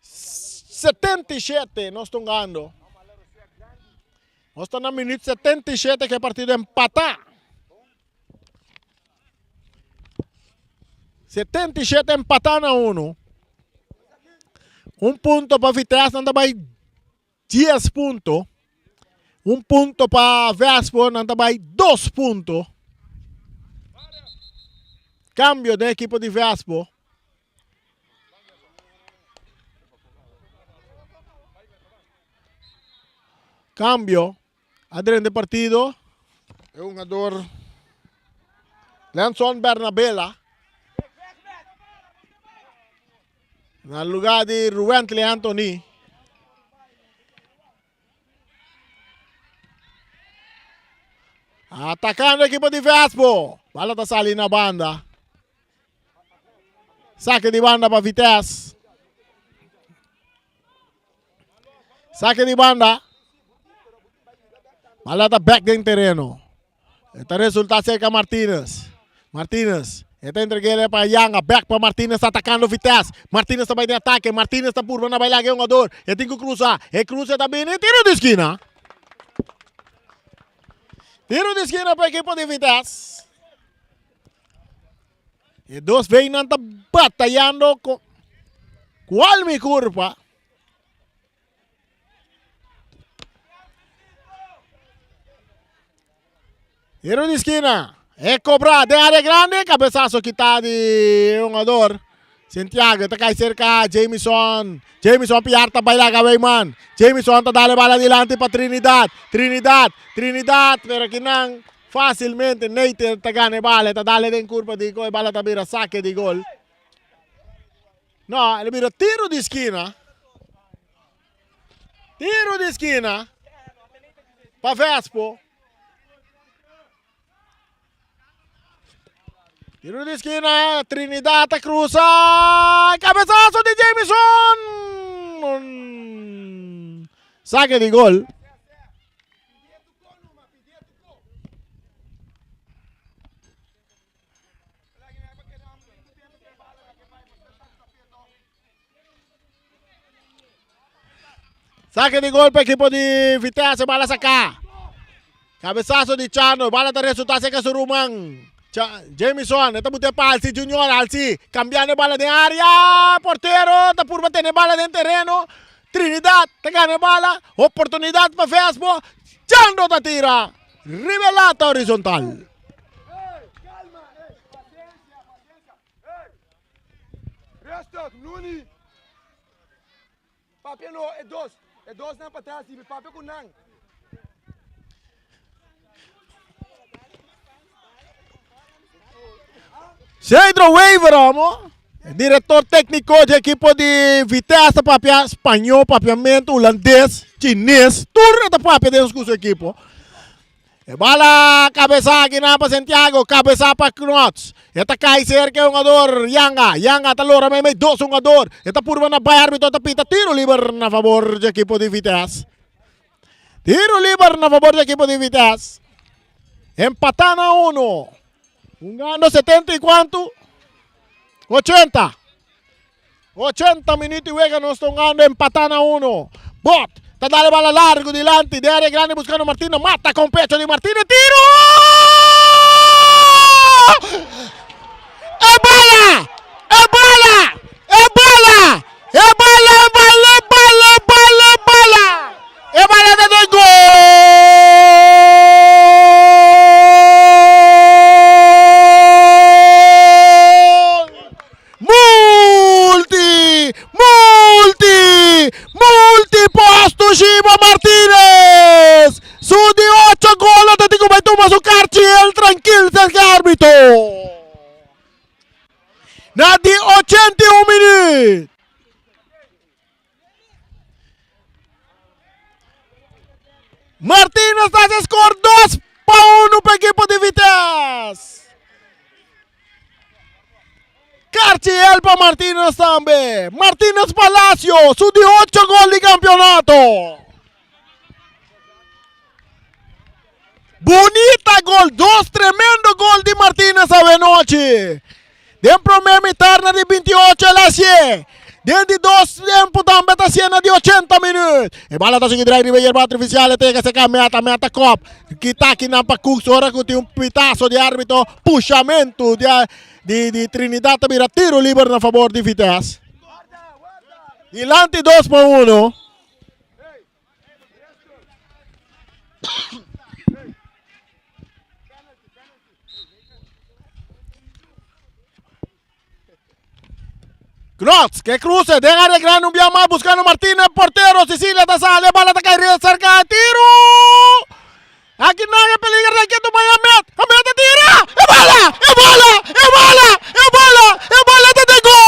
77 nos tungando. Nos ta na minuut 77 ku e partido empatá. 77 empatá na uno. Un punto pa Vitesse, nan ta bai 10 punto. Un punto pa Vespo, nan ta bai 2 punto. Cambio den equipo di Vespo. Cambio a drenta e partido. E hungador Lenson Bernabela na lugar di Ruwentley Anthony. Atacando equipo di Vespo. Bala ta sali na banda. Saque di banda pa Vitesse. Saque di banda. Bala ta back den terreno. Esta resulta cerca Martinez. Martinez. Esta entreguele pa Yanga. Back pa Martinez atacando Vitesse. Martinez ta bay den ataque. Martinez ta purba na baila ke jugador. E tin ku cruza. E cruza ta bini. Tiro di esquina. Tiro di esquina pa equipo di Vitesse. E dos beinan ta batallando con cual mi curpa. Tiro di esquina. E cobra de área grande. Cabezazo quita di jugador. Santiago ta cai cerca Jameson. Jameson Piar ta baila gawey man. Jameson ta dale bala dilanti pa Trinidad. Trinidad. Trinidad. Pero kinan Facilmente Nathan ta gana e bala, e ta dale den curpa di gol, e bala ta bira saque di gol. No, el a bira tiro di skina. Tiro di skina pa Vespo. Tiro di skina, Trinidad ta cruza. Cabezazo di Jameson. Saque di gol. Saque di gol pa equipo di Vitesse, bala saca. Cabezazo di Chano, bala ta resulta seca su ruman. Jamison, ta bute pa Alci Junior, Alci cambiando bala den area, portero ta purba tene bala den terreno. Trinidad ta gana e bala, oportunidad pa Vespo, Chando ta tira riba e lata horizontal. Rustig, Nuni. Papia no, e dos. E dos nan patras, papia ku nan. Cedro Wever, amo. Director técnico di equipo di Vitesse papia spañó, papiamento, holandés, chines, tur ta papia den su equipo. E bala cabeza aki na pa Santiago, cabeza pa Knots. E ta cai cerca e jugador Yanga. Yanga ta lora meimei dos jugador. E ta purba na bai arbitro ta pita tiro liber na favor di equipo di Vitesse. Tiro liber na favor di equipo di Vitesse. Empatá na uno. Hungando 70 y cuanto? 80. 80 minuut y wega nos ta hungando empatá na uno. Bot ta dale bala largo dilanti de área grande buscando Martino. Mata con pecho di Martino. Tiro! E bala! E bala! E bala! E bala, e bala, e bala, e bala, e bala! E bala ta den gol! Multi! Multi! Multi posto Shiba Martinez! Su di ocho gol ta tin ku bai tuma su karchi el trankil serka arbitro. Na di 81 minuut. Martinez ta hace score 2 pa 1 pa equipo di Vitesse. Cartiel pa Martinez tambe. Martinez Palacio, su di 8 gol di campeonato. Bunita gol, dos tremendo gol di Martinez awe nochi. Den prome mitar na di 28 el hacié. Den di dos tempo tambe ta hacié na di 80 minuut. E bala ta sigui drai riba yerba artificial e tega seca meta, meta kop. Kita kinan pa Cooks ora cu tin un pitazo di arbitro. Pushamento di, di, di Trinidad ta bira tiro liber na favor di Vitesse. Dilanti 2 pa 1. Knots ke cruce den área grande un bia mas buscando Martinez portero Cecilia ta sali e bala ta kai riba cerca tiro aki nan e peliger ta ketu bai Ahmed Ahmed ta tira e bala e bala e bala e bala e bala ta den gol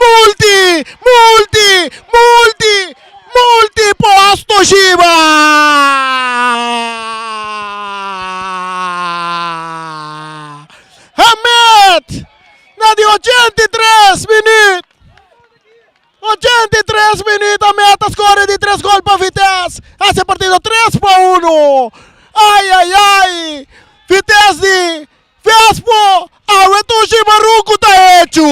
multi multi multi multi posto Shiba. Hamed na di 83 minuut. 83 minuut Hamed ta score di 3 gol pa Vitesse. Hace partido 3 pa 1. Ay ay ay. Vitesse di Vespo awe tushi maruku ta hecho.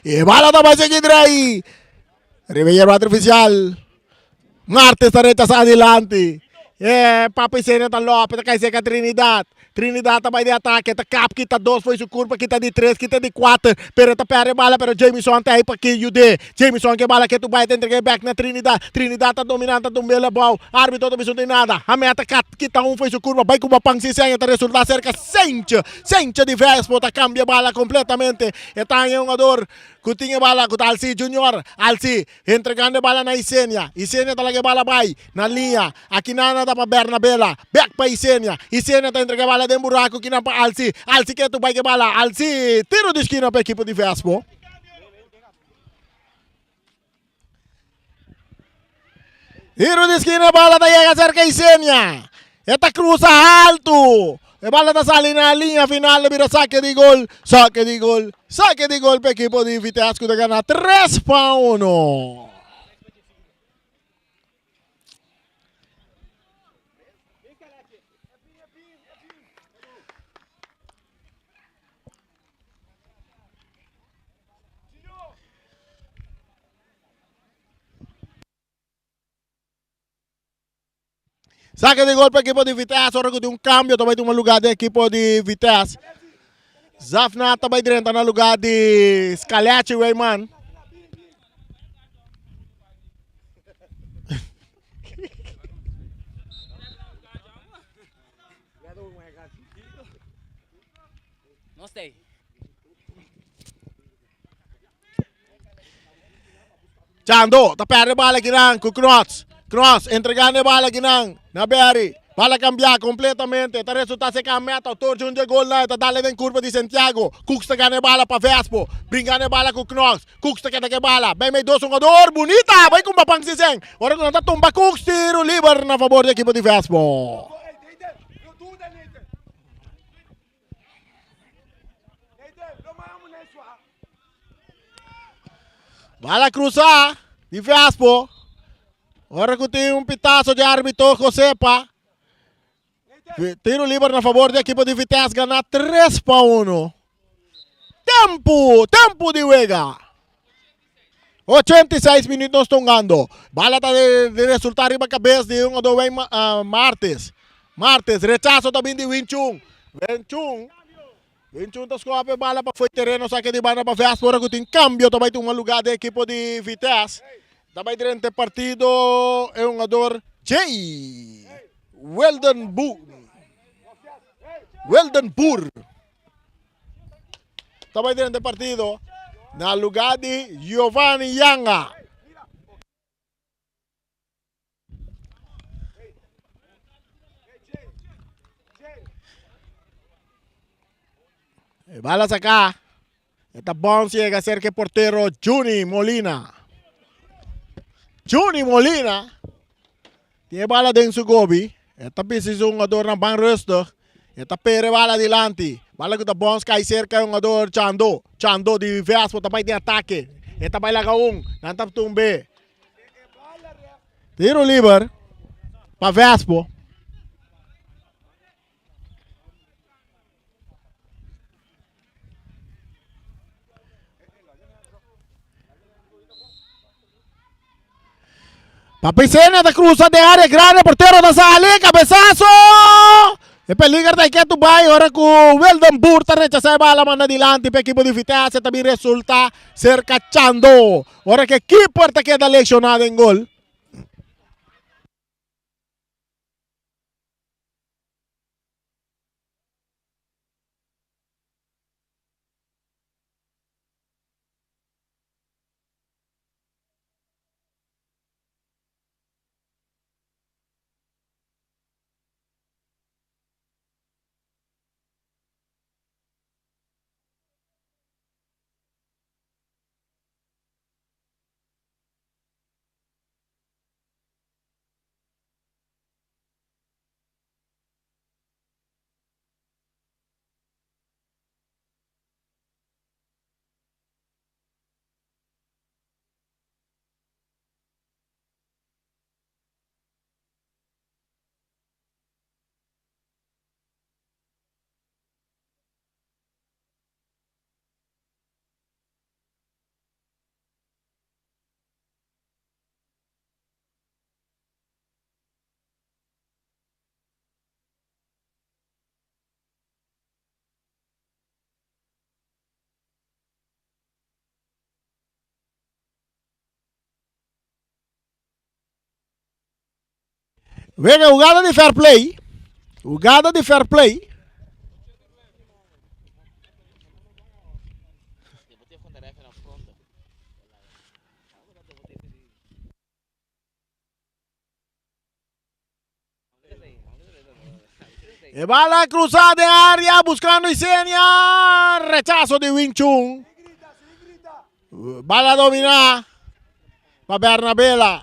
E bala ta bai seguir drei. Riba yerba artificial. Martes ta rechasa adelante. E Papi Senia ta lope, ta kai seca Trinidad. Trinidad ta bai de atake, ta kap kita dos foi su curpa, kita di tres, kita di kuater. Pero ta perde bala, pero Jamison ta ei pa ki yude. Jamison ke bala ketu bai ta entrega bek na Trinidad. Trinidad ta dominan, ta dumbele bou. Arbitro ta bisa no tin nada. Hamed ta kat kita un foi su curva, bai ku bapan si seña ta resulta serka Sentje. Sentje di Vespo ta kambia bala kompletamente. E ta haña hungador ku tin e bala ku ta Alci Junior. Alci entregando e bala na Isenia. Isenia ta laga e bala bai na liña. Akinana ta pa Bernabela. Bek pa Isenia. Isenia ta entrega e bala den buraku kinan pa Alci. Alci ketu bai ku e bala. Alci tiro di skina pa ekipo di Vespo. Tiro di skina, bala ta yega cerca Isenia. E ta cruza alto. E bala ta sali na linea final, bira saque di gol, saque di gol, saque di gol pa equipo di Vitesse cu ta gana 3 pa 1. Saque di gol pa equipo di Vitesse. Ora ku tin un cambio ta bai tuma lugar di equipo di Vitesse. Zafna ta bai drenta na lugar di Scalechi Weyman. Chando ta perde bala kinan ku Knots. Knots entregando e bala kinan na Berry. Bala cambia completamente. Ta resulta se ka meta. Autor de un de gol na ta dale den curva di Santiago. Cooks ta gana e bala pa Vespo. Bringando e bala ku Knots. Cooks ta keda ke bala. Bij mei dos jugador. Bunita. Bai kumba pang siseng. Ora ku nan ta tumba Cooks. Tiro liber na favor di ekipo di Vespo. Bala cruza di Vespo. Ora ku tin un pitazo di arbitro Josepa. Tiro liber na favor di equipo di Vitesse gana 3 pa 1. Tempo, tempo di wega. 86 minuut nos tongando. Bala ta de, de resulta riba cabeza di un do Wayne uh, Martes. Martes, rechazo ta bin di Win Chung. Win Chung. Win Chung ta scope bala pa foi terreno saque di banda pa Vespo. Ora ku tin cambio ta bai tuma lugar de equipo di Vitesse. Ta bai drente partido e jugador Jay Wildenboer. Wildenboer. Ta bai drenta e partido na lugar di Giovanni Yanga. E bala saca. Esta bounce llega cerca el portero Juni Molina. Juni Molina. Tiene bala den su gobi. Esta pisi su jugador na ban rustig. E ta pere bala dilanti. Bala ku ta bons kai serka e hungador Chando. Chando di Vespo ta bai den atake. E ta bai laga un. Nan ta tumbe. Tiro liber pa Vespo. Papicena ta cruza de área grande, portero ta sali, cabezazo! E peliger ta ketu bai ora ku Wildenboer ta rechasá e bala manda dilanti pa ekipo di Vitesse ta bin resulta serka Chando ora ku e keeper ta keda lekshoná den gol. Wega hugada di fair play. Hugada di fair play. E bala cruza den área buscando Isenia. Rechazo di Wing Chun. Bala domina pa Bernabela.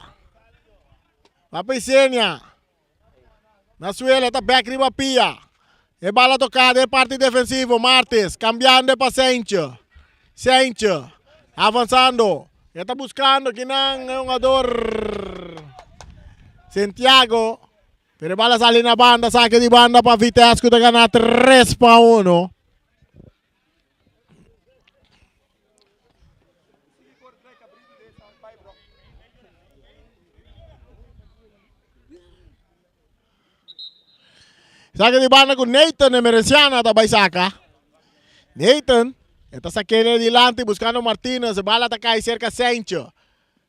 Pa Isenia. Na suela ta back riba pia. E bala toca den parti defensivo. Martes cambiando pa Sentje. Sentje avanzando. E ta buscando kinan e hungador Santiago. Pero e bala sali na banda. Saque di banda pa Vitesse cu ta gana 3-1. Saca di banda cu Nathan Emerenciana ta bay saca. Nathan e ta saquele dilanti buscando Martinez. E bala ta cay cerca Sancho.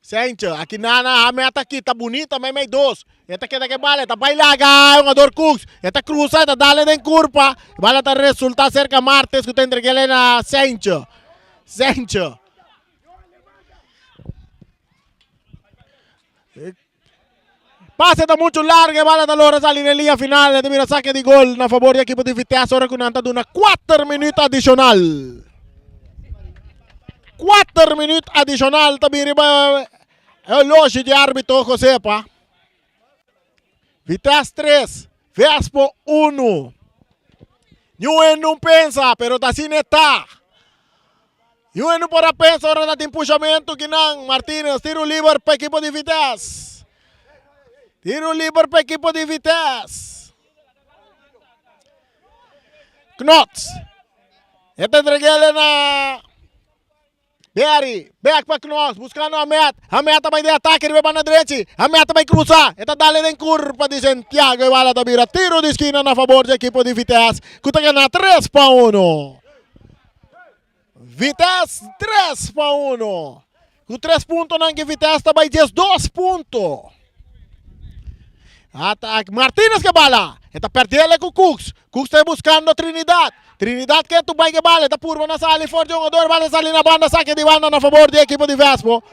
Sancho, aki nana a meta aki ta bunita meimei dos. E ta keda ke bala, e ta bai laga e hungador Cooks. E ta cruza, e ta dale den curpa. E bala ta resulta cerca Martes cu ta entregele na Sancho. Sancho. Pase ta mucho largo, e bala ta logra sali den liña final. E ta bira saque di gol na favor di ekipo di Vitesse ora cu nan ta duna 4 minuut adicional. 4 minuut adicional ta bin riba e horloge di arbitro Josepa. Vitesse 3, Vespo 1. Niun hende no pensa, pero ta asina e ta. Niun hende no por a pensa ora ta tin pushamento kinan. Martinez, tiro liber pa ekipo di Vitesse. Tiro liber pa ekipo di Vitesse. Knots. E ta entregele na Berry, bek pa Knox, buscando Ahmed. Ahmed ta bai den atake riba e banda drechi. Ahmed ta bai cruza. E ta dale den curpa di Santiago. E bala ta bira tiro di skina na favor di ekipo di Vitesse, cu ta gana 3-1. Vitesse 3-1. Cu 3 puntonan ki Vitesse ta bai 12 punto. Ata Martinez ke bala. E ta perdele ku Cooks. Cooks ta buscando Trinidad. Trinidad ke tu bai ke bala. E ta purba na sali for di jugador. Bala sali na banda. Saque di banda na favor di equipo di Vespo.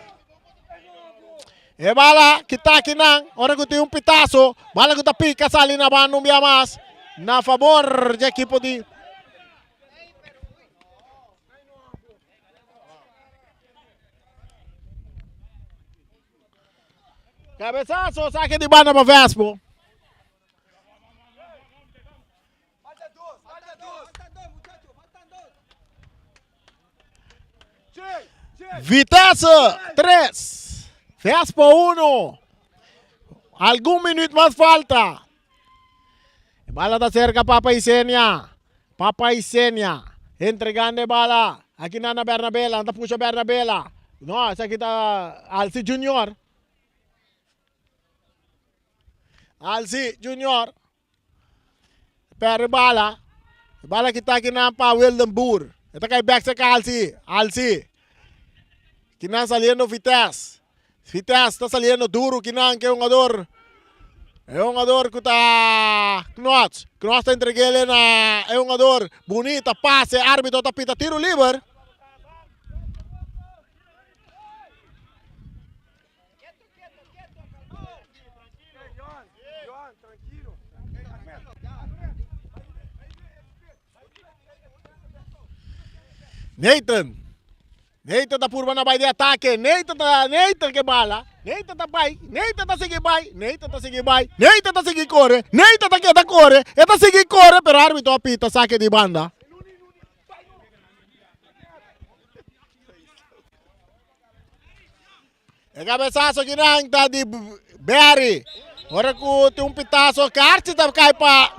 E bala kita kinan. Ora ku tin un pitazo. Bala ku ta pica sali na banda un bia mas. Na favor di equipo di Cabezazo, saque di banda pa Vespo. Vitesse 3, Vespo 1. Algun minuut mas falta. E bala ta cerca Papa Isenia. Papa Isenia entregando e bala. Aki nan na Bernabela, nan ta pusha Bernabela. No, esaki ta Alci Junior. Alci Junior. Perde bala. E bala ki ta akinan pa Wildenboer. E ta kai bek serka Alsi. Alsi. Kinan saliendo Vitesse. Vitesse ta saliendo duro kinan ke hungador. E hungador ku ta Knots. Knots ta entregele na e hungador. Bunita pase. Arbitro ta pita tiro liber. Nathan. Nathan ta purba na bai di atake. Nathan ta Nathan ke bala. Nathan ta bai. Nathan ta sigui bai. Nathan ta sigui bai. Nathan ta sigui kore. Nathan ta keda kore. E ta sigui kore pero arbitro a pita sake di banda. E cabezazo ki nan ta di Barry. Ora ku tin un pitazo, Karchi ta kai pa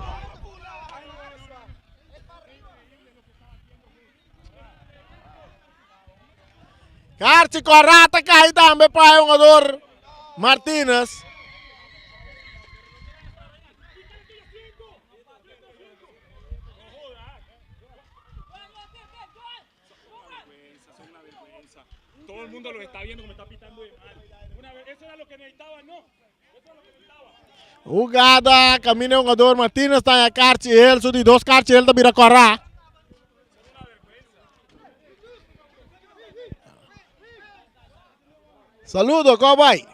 Karchi Corra ta kai tambe pa e jugador Martinez. Hugada, camina e jugador Martinez ta haya karchi el, su di dos karchi el ta bira kora. Saludo, ko bai?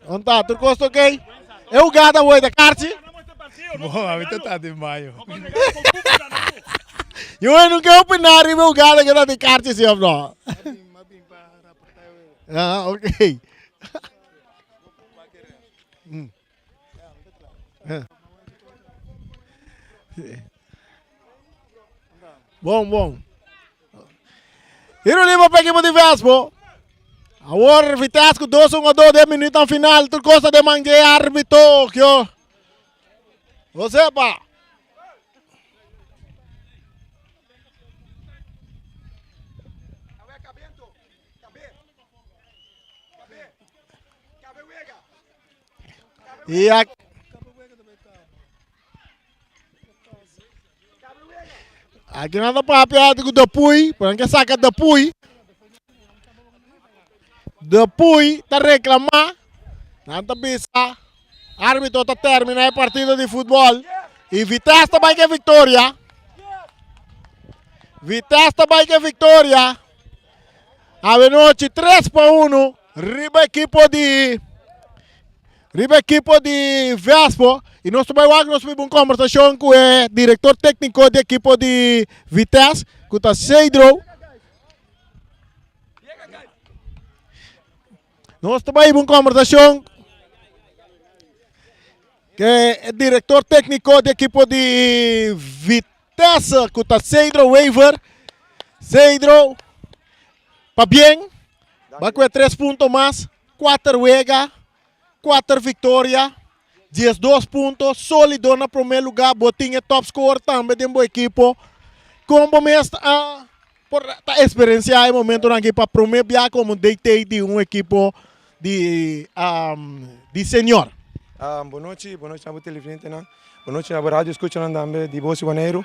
Onta, tur kos ok? E hugada hoy ta karchi? Bo, a mi ta ta di mayo. Yo no ke opinar riba e hugada ke ta di karchi si of no? Ah, ok. Bon, bon. Tiro libre pa equipo di Vespo. Awor Vitesse ku 2 1 2 de minuut aan final. Tur cosa de man de árbitro. Kyo. Josepa. Y Aki nan ta papia ku Depuy, pero nan ke saka Depuy. Depuy ta reklamá, nan ta bisa árbitro ta terminá e partido di futbòl i Vitesse ta bai ku e viktoria. Vitesse ta bai ku e viktoria. Awenochi 3 pa 1 riba ekipo di riba ekipo di Vespo y nos ta bai wak nos biba un conversacion cu e director tecnico di ekipo di Vitesse cu ta Cedro. Nos ta bai un conversacion ke e director tecnico di ekipo di Vitesse cu ta Cedro Wever. Cedro, pabien, ba cu e 3 punto mas. Kuater wega, kuater viktoria, diesdos punto, sólido na promé lugá. Bo tin e top scorer tambe den bo ekipo. Kon bo mes a por ta eksperensiá e momentonan aki pa promé bia komo DT di un ekipo di di senior? Bon nochi, bon nochi na bo televidentenan, bon nochi na bo radio escuchanan tambe di Bos di Boneiru.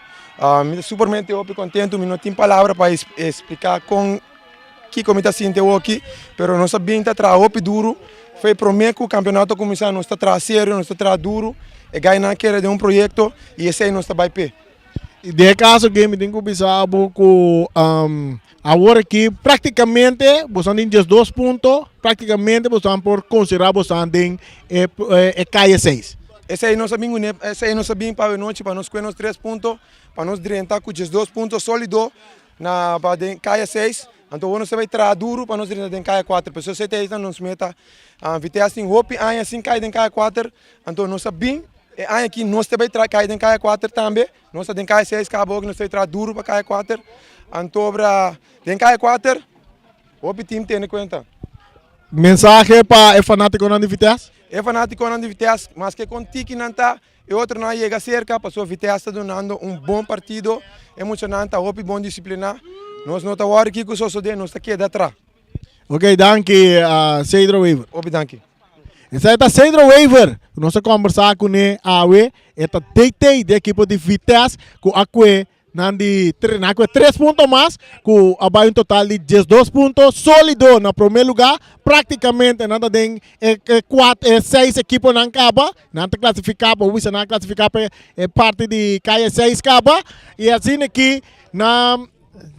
Mi ta supermente hopi contento, mi no tin palabra pa explica con kiko mi ta sinti awoki, pero nos a bin ta traha hopi duru, foi prome ku campeonato a cuminsa nos ta traha serio, nos ta traha duru, e gainan a kere den un proyecto y esey nos ta bay p'e. I den e kaso aki mi tin ku bisa bo ku awor aki praktikamente boso tin diesdos punto, praktikamente boso por konsiderá boso den e e kaye seis. Esei nos a bin kuné, esei nos a bin pa awenochi pa nos kue nos tres punto, pa nos drenta ku diesdos punto sólido na pa den kaye seis, anto awor nos ta bai traha duru pa nos drenta den kaye kuater, pasobra esei ta e ta nos meta. Vitesse tin hopi aña sin kai den kaye kuater, anto nos a bin. E aña aki nos ta bai traha kai den kaya kuater tambe. Nos ta den kaya seis kaba oki nos ta bai traha duru pa kaya kuater. Antobra den kaya kuater hopi tim tene kuenta. Mensahe pa e fanatikonan di Vitesse? E fanatikonan di Vitesse maske kon tiki nan ta e otronan a yega serka pasobra Vitesse ta dunando un bon partido. E muchanan ta hopi bon disipliná. Nos no ta wòri kiko sosodé nos ta keda tra. Ok danki Cedro Wever. Hopi danki. Esei ta Cedro Wever, ku nos a kombersá kuné awe. E ta DT di ekipo di Vitesse ku a kue nan di nan a kue tres punto mas ku a bai un total di diesdos punto sólido na promé lugá. Práktikamente nan ta den e e kuat e seis ekiponan kaba. Nan ta klasifiká, bo bisa nan a klasifiká pa e parti di kaya seis kaba. I asina aki nan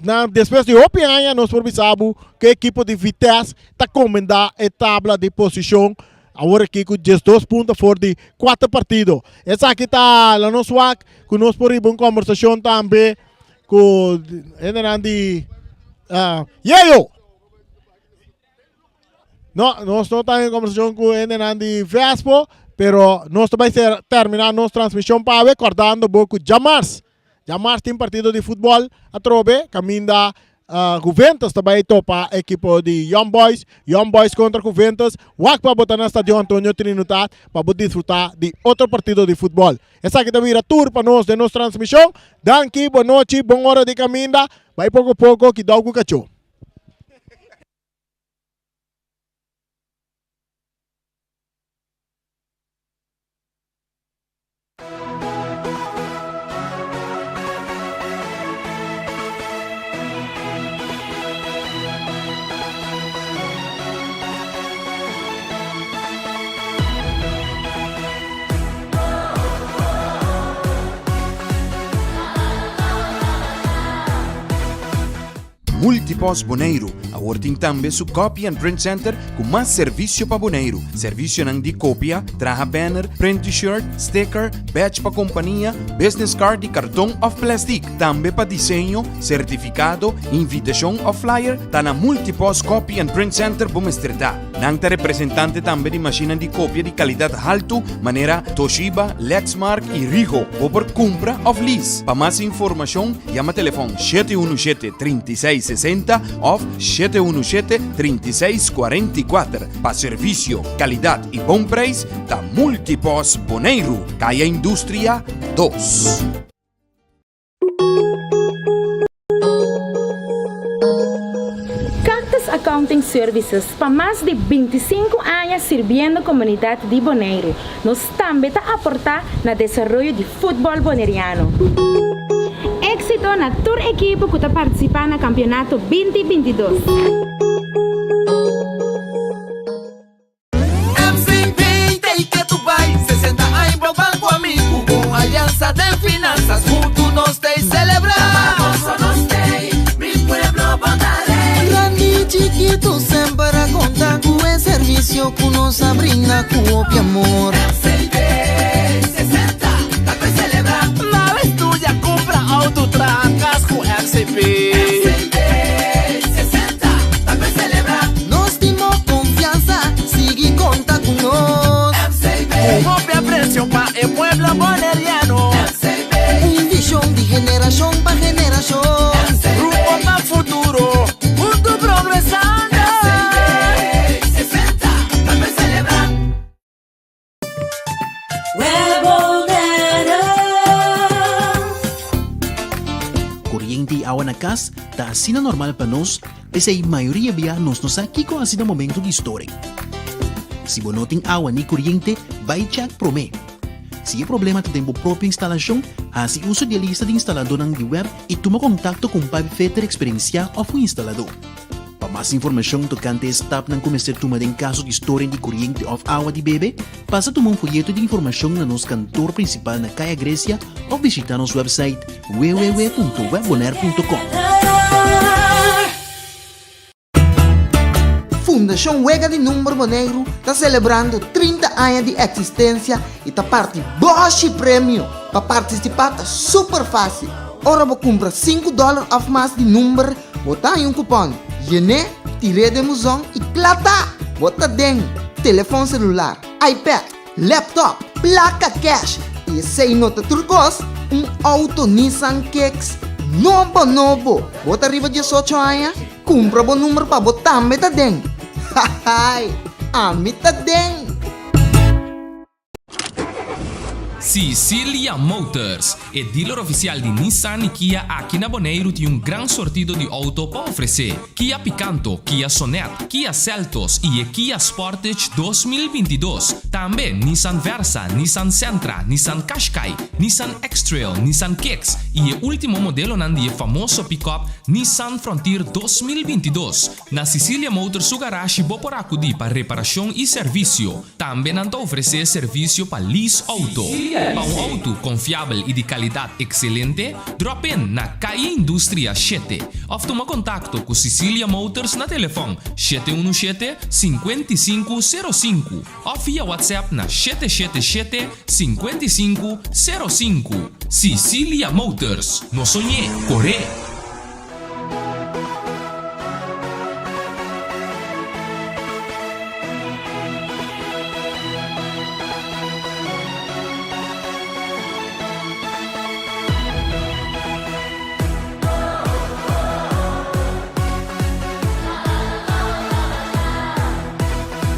Na despues di hopi aña nos por bisa bo ku e ekipo di Vitesse ta komendá e tabla di posishon awor aki ku 12 punto for di kuater partido. Esaki ta la nos wak ku nos por riba un kombersashon tambe ku hendenan di uh, Yeyo. No, nos no ta en kombersashon ku hendenan di Vespo, pero nos ta bai terminá nos transmishon pa awe kordando bo ku djamars Djamars tin partido di futbòl atrobe kaminda Juventus ta bai topa ekipo di Young Boys. Young Boys kontra Juventus. Wak pa bo ta na Stadion Antonio Trinidad pa bo disfrutá di otro partido di futbòl. Esaki ta bira tur pa nos den nos transmishon. Danki, bon nochi, bon ora di kaminda. Bai poko poko, kidou ku kachó. Multipost Boneiru awor tin tambe su Copy and Print Center ku mas servisio pa Boneiru. Servisionan di kopia, traha banner, print t-shirt, sticker, badge pa kompania, business card di karton òf plèstik. Tambe pa diseño, sertifikado, invitashon òf flyer, ta na Multipost Copy and Print Center bo mester ta. Nan ta representante tambe di mashinnan di kopia di kalidat haltu manera Toshiba, Lexmark i Ricoh. Bo por kumpra òf lease. Pa mas informashon yama telefòn 717 36 60 òf 717 36 44. Pa servisio, kalidat i bon preis ta Multipost Boneiru, Kaya Industria 2. Cactus Accounting Services pa mas di 25 aña sirbiendo komunidat di Boneiru. Nos tambe ta aportá na desaroyo di futbòl boneriano. Éksito na tur ekipo ku ta partisipá na kampionato 20 22. MCB ta y ke tu bai 60 aña bo ban cu ami Cu bon alianza den finanzas Hunto nos ta y celebra Gozo nos tey, mi pueblo bo ta rey Grandi y chikitu semper a konta ku e servisio ku nos a brinda ku hopi amor. MCB 60 ta pa celebra. Na estudia, kumpra outo, traha kas ku MCB. MCB 60 ta pa celebra. Nos tin bo confianza, sigui conta cu nos. MCB. Cu hopi aprecio pa e pueblo boneriano. MCB. Un vision di generacion pa generacion. MCB. Rumbo pa futuro, hunto progresando. MCB 60 ta pa celebra. Koriente i awa na kas ta asina normal pa nos, p'esei mayoria bia nos no sa kiko hasi na momento di storing. Si bo no tin awa ni koriente, bai chèk promé. Si e problema ta den bo propio instalashon, hasi uso di e lista di instaladónan di web i tuma kontakto ku un pipefitter eksperensiá òf un instaladó. Pa mas informashon tokante e stapnan ku mester tuma den kaso di storing di koriente òf awa di bebe, pasa tuma un foyeto di informashon na nos kantor prinsipal na Kaya Grecia òf bishitá nos wèpsait www.webbonaire.com. Fundashon Wega di Number Boneiru ta selebrando 30 aña di eksistensia i ta parti bòshi premio! Pa partisipá ta super fásil! Ora bo kumpra sinku dòler òf mas di number, Bo ta haña un kupòn, yen'é, tir'é den buzon i kla ta! Bo ta den telefòn selular, iPad, laptop, plaka kèsh i esei no ta tur kos, un outo Nissan Kicks nobo nobo! Bo ta riba diesocho aña? Kumpra bo number pa bo tambe ta den! Hahaai! Ami ta den! Cicilia Motors, e dealer ofisial di Nissan i Kia aki na Boneiru tin un gran sortido di outo pa ofresé. Kia Picanto, Kia Sonet, Kia Seltos i e Kia Sportage 2022. Tambe Nissan Versa, Nissan Sentra, Nissan Qashqai, Nissan X-Trail, Nissan Kicks i e último modelonan di e famoso pick-up Nissan Frontier 2022. Na Cicilia Motors su garashi bo por akudí pa reparashon i servisio. Tambe nan ta ofresé servisio pa lease outo. Pa un outo konfiabel i di kalidat ekselente, drop in na Calle Industria shete òf tuma kontakto ku Cicilia Motors na telefòn 717 55 05 òf via WhatsApp na 777 55 05. Cicilia Motors, no soñ'é, kor'é!